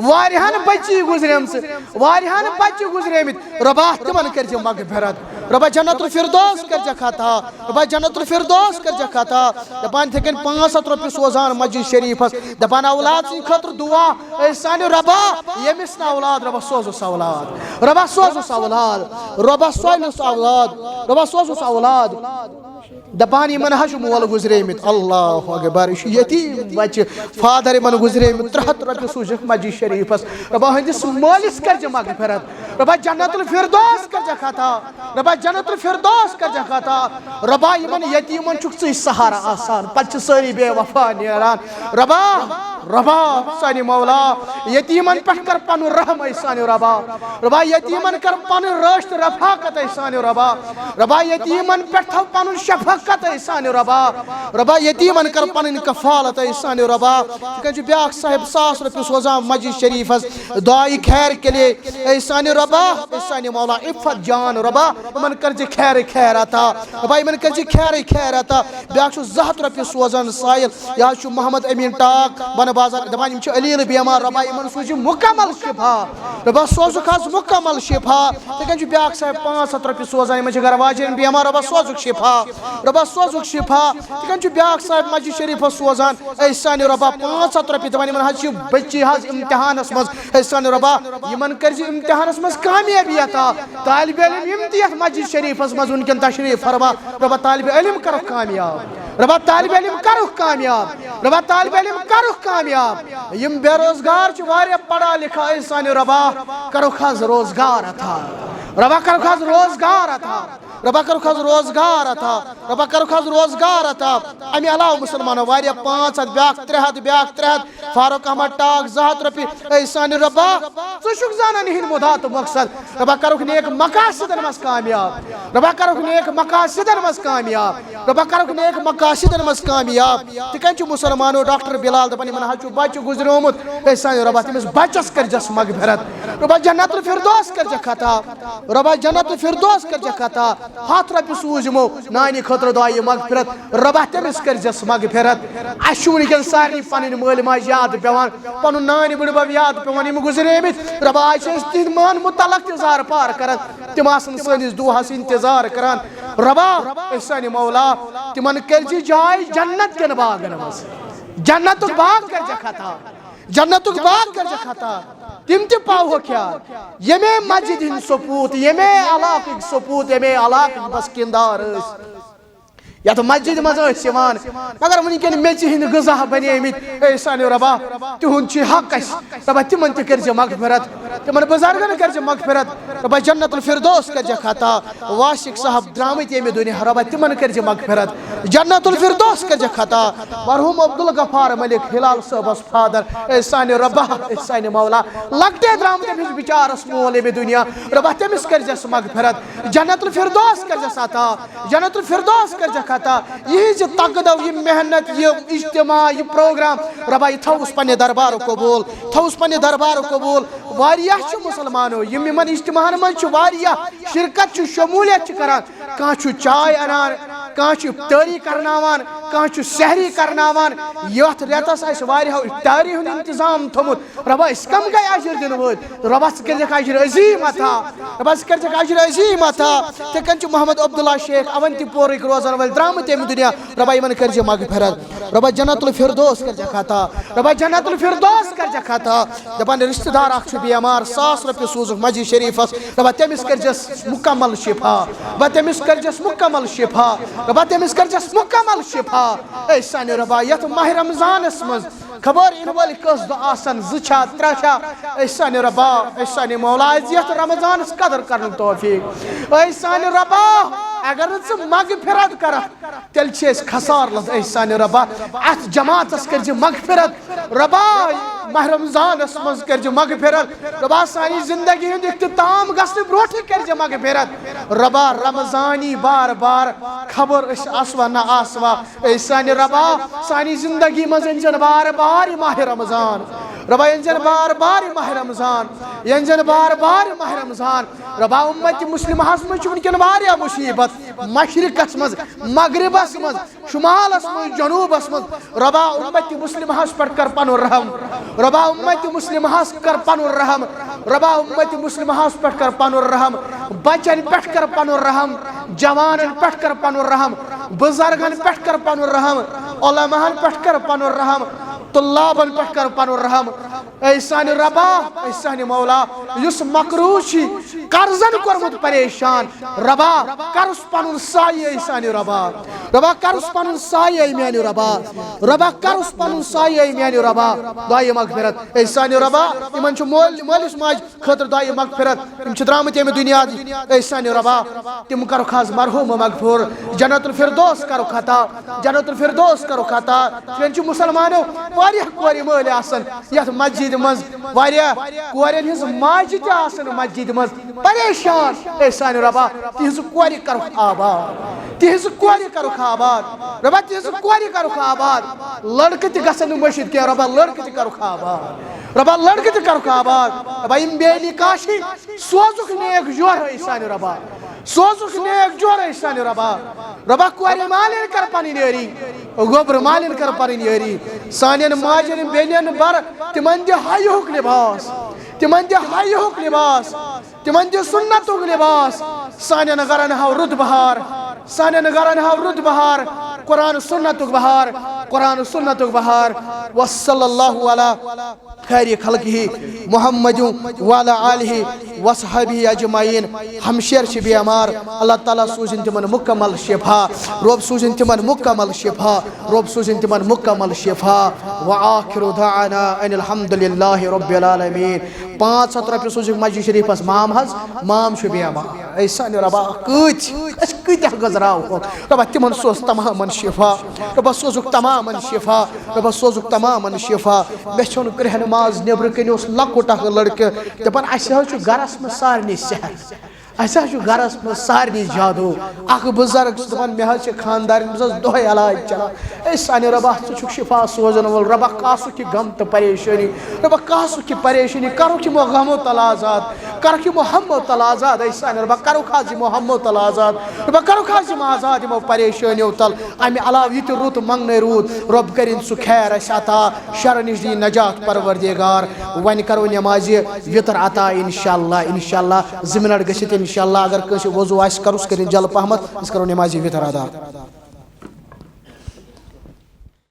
واریاہن بچی گُزریمژٕ، واریاہن بچہِ گُزریمٕتۍ۔ رۄبا تِمن کٔرزِ مغفرت، رۄبا جنت الفردوس کٔرزٮ۪کھ عطا، رۄبا جنت الفردوس کٔرزٮ۪کھ عطا۔ دپان یِتھے کٔنۍ پانٛژھ ہتھ رۄپیہِ سوزان مسجد شریفس، دپان اولاد سٕنٛدِ خٲطرٕ دعا، اے سانہِ رۄبا، ییٚمِس نہٕ اولاد، رۄبا سوزُس اولاد، رۄبا سوزُس اولاد، رۄبا سوزُس اولاد، رۄبا سوزُس اولاد۔ دپان یِمن حظ چھُ مول گُزریمٕتۍ۔ اللہ اکبر، یہِ چھُ یتیٖم بچہِ، فادر یِمن گُزریمٕتۍ، ترٛےٚ ہتھ رۄپیہِ سوٗزِکھ مسجد شریفس۔ رۄبا ہٕنٛدِس مٲلِس کٔرزِ مغفرت، رۄبا جنت الفردوس کٔرزٮ۪کھ عطا، رۄبا جنت الفردوس کٔرزٮ۪کھ عطا۔ رۄبا یِمن یتیٖمن چھُکھ ژٕے سہارٕ آسان، پتہٕ چھِ سٲری بے وفا نیران۔ رۄبا، رۄبا سانہِ مولا، یتیٖمن پٮ۪ٹھ کر پنُن رحم اے سانہِ رۄبا۔ رۄبا یتیٖمن کر پنٕنۍ رٲچھ تہٕ رفاقت اے سانہِ رۄبا۔ رۄبا یتیٖمن پٮ۪ٹھ تھاو پنُن شفقت اے سانہِ رۄبا۔ رۄبا یتیٖمن کر پنٕنۍ کفالت اے سانہِ رۄبا۔ یِتھے کٔنۍ چھُ بیٛاکھ صاحب ساس رۄپیہِ سوزان مسجد شریفس دعایہِ خیر کے لیے۔ اے سانہِ رۄبا، اے سانہِ مولا عفت جان رۄبا، یِمن کٔرزِ خیرٕے خیر عطا۔ رۄبا یِمن کٔرزِ خیرٕے خیر عطا۔ بیٛاکھ چھُ زٕ ہتھ رۄپیہِ سوزان سائل، یہِ حظ چھُ محمد امین ٹاک بنہٕ بازار، دپان یِم چھِ علیل بیمار، رۄبا یِمن سوٗزِ مکمل شفا۔ رۄبا سوزُکھ حظ مکمل شفا۔ تِتھے کٔنۍ چھُ بیٛاکھ صاحب پانٛژھ ہتھ رۄپیہِ سوزان، یِمن چھِ گرٕ واجٮ۪ن بیمار، رۄبا سوزُکھ شفا، رۄبا سوزُکھ شفا۔ تِتھے کٔنۍ چھُ بیٛاکھ صاحب مسجد شریفس سوزان، اے سانہِ رۄبا پانٛژھ ہتھ رۄپیہِ، دپان یِمن حظ چھِ بچی حظ امتحانس منٛز، اے سانہِ رۄبا یِمن کٔرزِ امتحانس منٛز کامیٲبی عطا۔ طالب علم یِم تہِ یتھ مسجد شریفس منٛز وٕنکیٚن تشریف فرما، رۄبا طالب علم کرُکھ کامیاب، رۄبا طالب علم کرُکھ کامیاب، رۄبا طالب علم کرُکھ کامیاب۔ یِم بے روزگار چھِ واریاہ پڑھا لکھا، اے سانہِ رۄبا کرُکھ حظ روزگار عطا، رۄبا کرُکھ حظ روزگار عطا، رۄبا کرُکھ حظ روزگار عطا، رۄبا کرُکھ حظ روزگار عطا۔ امہِ علاوٕ مسلمانو واریاہ پانٛژھ ہتھ، بیٛاکھ ترٛےٚ ہتھ، بیٛاکھ ترٛےٚ ہتھ، فاروق احمد ٹاک زٕ ہتھ رۄپیہِ، اے سانہِ رۄبا ژٕ چھُکھ زانان یِہنٛدۍ مُدعا تہٕ مقصد۔ رۄبا کرُکھ نیک مقاصدن منٛز کامیاب، رۄبا کرُکھ نیک مقاصدن منٛز کامیاب، رۄبا کرُکھ نیک مقاصدن منٛز کامیاب۔ تِکیٛازِ چھُ مسلمانو ڈاکٹر بلال دپان یِمن حظ چھُ بچہِ گُزریومُت، اے سانہِ رۄبا تٔمِس بچس کٔرزٮ۪س مغفرت، رۄبا جنت الفردوس کٔرزٮ۪کھ عطا، رۄبا جنت الفردوس کٔرزٮ۪کھ عطا۔ ہتھ رۄپیہِ سوٗز یِمو نانہِ خٲطرٕ دعایہِ مغفرت، رۄبا تٔمِس کٔرزٮ۪س مغفرت۔ اسہِ چھُ وٕنکیٚن سارنٕے پنٕنۍ مٲلۍ ماجہِ یاد پٮ۪وان، پنُن نانۍ بٕڈبب یاد پٮ۪وان، یِم گُزریمٕتۍ۔ رۄبا، آز چھِ أسۍ تِہنٛدِ مان متعلق تہِ زارٕ پار کران، تِم آسن سٲنِس دُعاہس انتظار کران۔ رۄبا، اے سانہِ مولا، تِمن کٔرزِ جاے جنت کٮ۪ن باغن منٛز، جنتُک باغ کٔرزٮ۪کھ عطا، جنتُک باغ کٔرزٮ۪کھ عطا۔ تِم تہِ پاوہوکھ یاد، ییٚمے مسجد ہٕنٛدۍ سپوٗت، ییٚمے علاقٕکۍ سپوٗت، ییٚمے علاقٕکۍ بسکیٖندار ٲسۍ، یتھ مسجد منٛز ٲسۍ یِوان، مگر وٕنکیٚن میٚژِ ہٕنٛدۍ غذا بنیمٕتۍ۔ اے سانہِ رۄبا، تِہُنٛد چھُ حق اسہِ، رۄبا تِمن تہِ کٔرزِ مغفرت، تِمن بُزرگن کٔرزِ مغفرت، رۄبا جنت الفردوس کٔرزٮ۪کھ عطا۔ واسق صاحب درامٕتۍ ییٚمہِ دُنیا، رۄبا تِمن کٔرزِ مغفرت، جنت الفردوس کٔرزٮ۪کھ عطا۔ مرحوم عبدالغفار ملک ہلال صٲبس فادر، اے سانہِ رۄبا، اے سانہِ مولا، لۄکٹے درامٕتۍ أمِس بِچارس مول ییٚمہِ دُنیا، رۄبا تٔمِس کٔرزٮ۪س مغفرت، جنت الفردوس کٔرزٮ۪س عطا، جنت الفردوس کٔرزٮ۪کھ عطا۔ یِہٕنٛز یہِ تگہٕ دو، یہِ محنت، یہِ اجتماع، یہِ پروگرام، رۄبا یہِ تھاوُس پننہِ دربارُک قبول، تھاوُس پننہِ دربارُک قبول۔ واریاہ چھِ مسلمانو یِم یِمن اجتماعن منٛز چھِ واریاہ شرکت چھِ، شمولیت چھِ کران، کانٛہہ چھُ چاے انان، کانٛہہ چھُ افطٲری کرناوان، کانٛہہ چھُ سحری کرناوان، یتھ رٮ۪تس آسہِ واریاہو افطاری ہُنٛد انتظام تھوٚمُت، رۄبا أسۍ کم گٔے اجر دِنہٕ وٲلۍ؟ رۄبا ژٕ کٔرزٮ۪کھ اجر عظیٖم عطا، رۄبا ژٕ کٔرزٮ۪کھ اجر عظیٖم عطا۔ تِتھے کٔنۍ چھُ محمد عبداللہ شیخ اونتی پورٕکۍ روزن وٲلۍ درامٕتۍ ییٚمہِ دُنیا، رۄبا یِمن کٔرزِ مغفرت، رۄبا جنت الفردوس کٔرزٮ۪کھ عطا، رۄبا جنت الفردوس کٔرزٮ۪کھ عطا۔ دپان رشتہٕ دار اکھ چھُ بیمار، ساس رۄپیہِ سوٗزُکھ مسجد شریفس، دپان تٔمِس کٔرزٮ۪س مکمل شفا، دپان تٔمِس کٔرزٮ۪س مکمل شفا، دپان تٔمِس کٔرزٮ۪س مکمل شفا۔ اے سانہِ رۄبا، یتھ ماہ رمضانس منٛز خبر یِنہٕ وٲلۍ کٔژ دۄہ آسن، زٕ چھا، ترٛےٚ چھا، اے سانہِ رۄبا، اے سانہِ مولا، اَسہِ یتھ رمضانس قدر کرنُک توفیق۔ اے سانہِ رۄبا، اگر نہٕ ژٕ مغفرت کرکھ، تیٚلہِ چھِ أسۍ خسار لد۔ اے سانہِ رۄبا، اتھ جماعتس کٔرزِ مغفرت۔ رۄبا، ماہ رمضانس منٛز کٔرزِ مغفرت۔ رۄبا، سانہِ زندگی ہُنٛد اختتام گژھنہٕ برونٛٹھٕے کٔرزِ مغفرت۔ رۄبا، رمضانی بار بار خبر أسۍ آسوا نہ آسوا۔ اے سانہِ رۄبا، سانہِ زندگی منٛز أنزٮ۪ن بار بار یہِ ماہ رمضان۔ رۄبا، أنزٮ۪ن بار بار یہِ ماہ رمضان۔ أنزٮ۪ن بار بار یہِ ماہ رمضان۔ رۄبا، اُمتِ مسلمہس منٛز چھِ وٕنکٮ۪ن واریاہ مصیبت، مشرقس منٛز، مغربس منٛز، شمالس منٛز، جنوبس منٛز۔ رۄبا، اُمتِ مسلمہس پٮ۪ٹھ کر پنُن رحم۔ رۄبا، اُمتِ مسلمہس کر پنُن رحم۔ رۄبا، اُمتِ مسلمہس پٮ۪ٹھ کر پنُن رحم۔ بچن پٮ۪ٹھ کر پنُن رحم، جوانن پٮ۪ٹھ کر پنُن رحم، بزرگن پٮ۪ٹھ کر پنُن رحم، علماہن پٮ۪ٹھ کر پنُن رحم، طلابن پٮ۪ٹھ کر پنُن رحم۔ اے سانہِ رۄبا، اے سانہِ مولا، یُس مقروض چھُ، قرضن کوٚرمُت پریشان، رۄبا، کرُس پنُن سایہِ، اے سانہِ رۄبا۔ رۄبا، کرُس پنُن سایہِ، اے میانہِ رۄبا۔ رۄبا، کرُس پنُن سایہِ، اے میانہِ رۄبا۔ دعائے مغفرت۔ اے سانہِ رۄبا، یِمن چھُ مول-، مٲلِس ماجہِ خٲطرٕ دعائے مغفرت۔ یِم چھِ درٛامٕتۍ ییٚمہِ دُنیا، اے سانہِ رۄبا، تِم کرُکھ آز مرحوم مغفور، جنت الفردوس کرُکھ عطا، جنت الفردوس کرُکھ عطا۔ وۄنۍ چھِ مُسلمانو واریاہ کورِ مٲلۍ آسان یتھ مسجد منٛز، واریاہ کورٮ۪ن ہٕنٛز ماجہِ تہِ آسان مسجد منٛز پریشان۔ اے سانہِ رۄبا، تِہنٛزٕ کورِ کرُکھ آباد، تِہنٛزٕ کورِ کرُکھ آباد، رۄبا، تِہنٛزٕ کورِ کرُکھ آباد۔ لڑکہٕ تہِ گژھن نہٕ مٔشِتھ کینٛہہ، رۄبا، لڑکہٕ تہِ کرُکھ آباد، رۄبا، لڑکہٕ تہِ کرُکھ آباد۔ رۄبا، یِم بے نکاح چھِ، سوزُکھ نیک جورٕ، اے سانہِ رۄبا، سوزُکھ نیک جورٕ، اے سانہِ رۄبا۔ رۄبا، کورِ مالٮ۪ن کر پنٕنۍ یٲری، گوٚبرٕ مالٮ۪ن کر پنٕنۍ یٲری۔ سانٮ۪ن ماجٮ۪ن بیٚنٮ۪ن بر، تِمن دِ حیاہُک لباس، تِمن دِ حیاہُک لباس، تِمن دِ سُنتُک لباس۔ سانٮ۪ن گرن ہاو رُت بہار، سانٮ۪ن گرن ہاو رُت بہار، قرآن سُنتُک بہار، قرآن سُنتُک بہار۔ وصلی اللہ علی خیر خلقہ محمد وعلی آلہ وصحبہ اجمعین۔ ہمشیر چھِ بیمار، اللہ تعالیٰ سوٗزِن تِمن مکمل شفا، رۄب سوٗزِن تِمن مکمل شفا، رۄب سوٗزِن تِمن مکمل شفا۔ وآخر دعوانا ان الحمد للہ رب العالمین۔ پانٛژھ ہتھ رۄپیہِ سوٗزِکھ مسجد شریفس مام حظ، مام چھُ بیمار۔ اے سانہِ رۄبا، کۭتۍ، أسۍ کۭتیٛاہ گٔنٛزراوہوکھ۔ رۄبا، تِمن سوز تمامن شفا، رۄبا سوزُکھ تمامن شفا، رۄبا سوزُکھ تمامن شفا۔ مےٚ ژھیوٚن کرٛہنہِ ماز نیٚبرٕ کِنۍ، اوس لۄکُٹ اکھ لڑکہٕ دپان، اسہِ حظ چھُ گرس منٛز سارنٕے سحر، اسہِ حظ چھُ گرس منٛز سارنٕے جادو۔ اکھ بُزرگ چھُ دپان، مےٚ حظ چھِ خاندارنہِ منٛز حظ دۄہے علاج چلان۔ اے سانہِ رۄبا، ژٕ چھُکھ شفا سوزن وول۔ رۄبا، کاسُک یہِ غم تہٕ پریشٲنی، رۄبا، کاسُک یہِ پریشٲنی، کرُکھ یِمو غمو تل آزاد، کرُکھ یِمو ہمو تل آزاد۔ اے سانہِ رۄبا، کرُکھ حظ یِمو ہمو تل آزاد، رۄبا، کرُکھ حظ یِم آزاد یِمو پریشٲنیو تل۔ امہِ علاوٕ یہِ تہِ رُت منٛگنے روٗد، رۄب کٔرِن سُہ خیر اسہِ عطا، شرن نِش دی نجات پروردگار۔ وۄنۍ کرو نمازِ وِتر عطا انشاءاللہ، انشاءاللہ زٕ منٹ گٔژھِتھ انشاءاللہ، اگر کٲنٛسہِ وضو آسہِ کرُس، کٔرِن جلہٕ پہمتھ، أسۍ کرو نمازِ وِتر ادا۔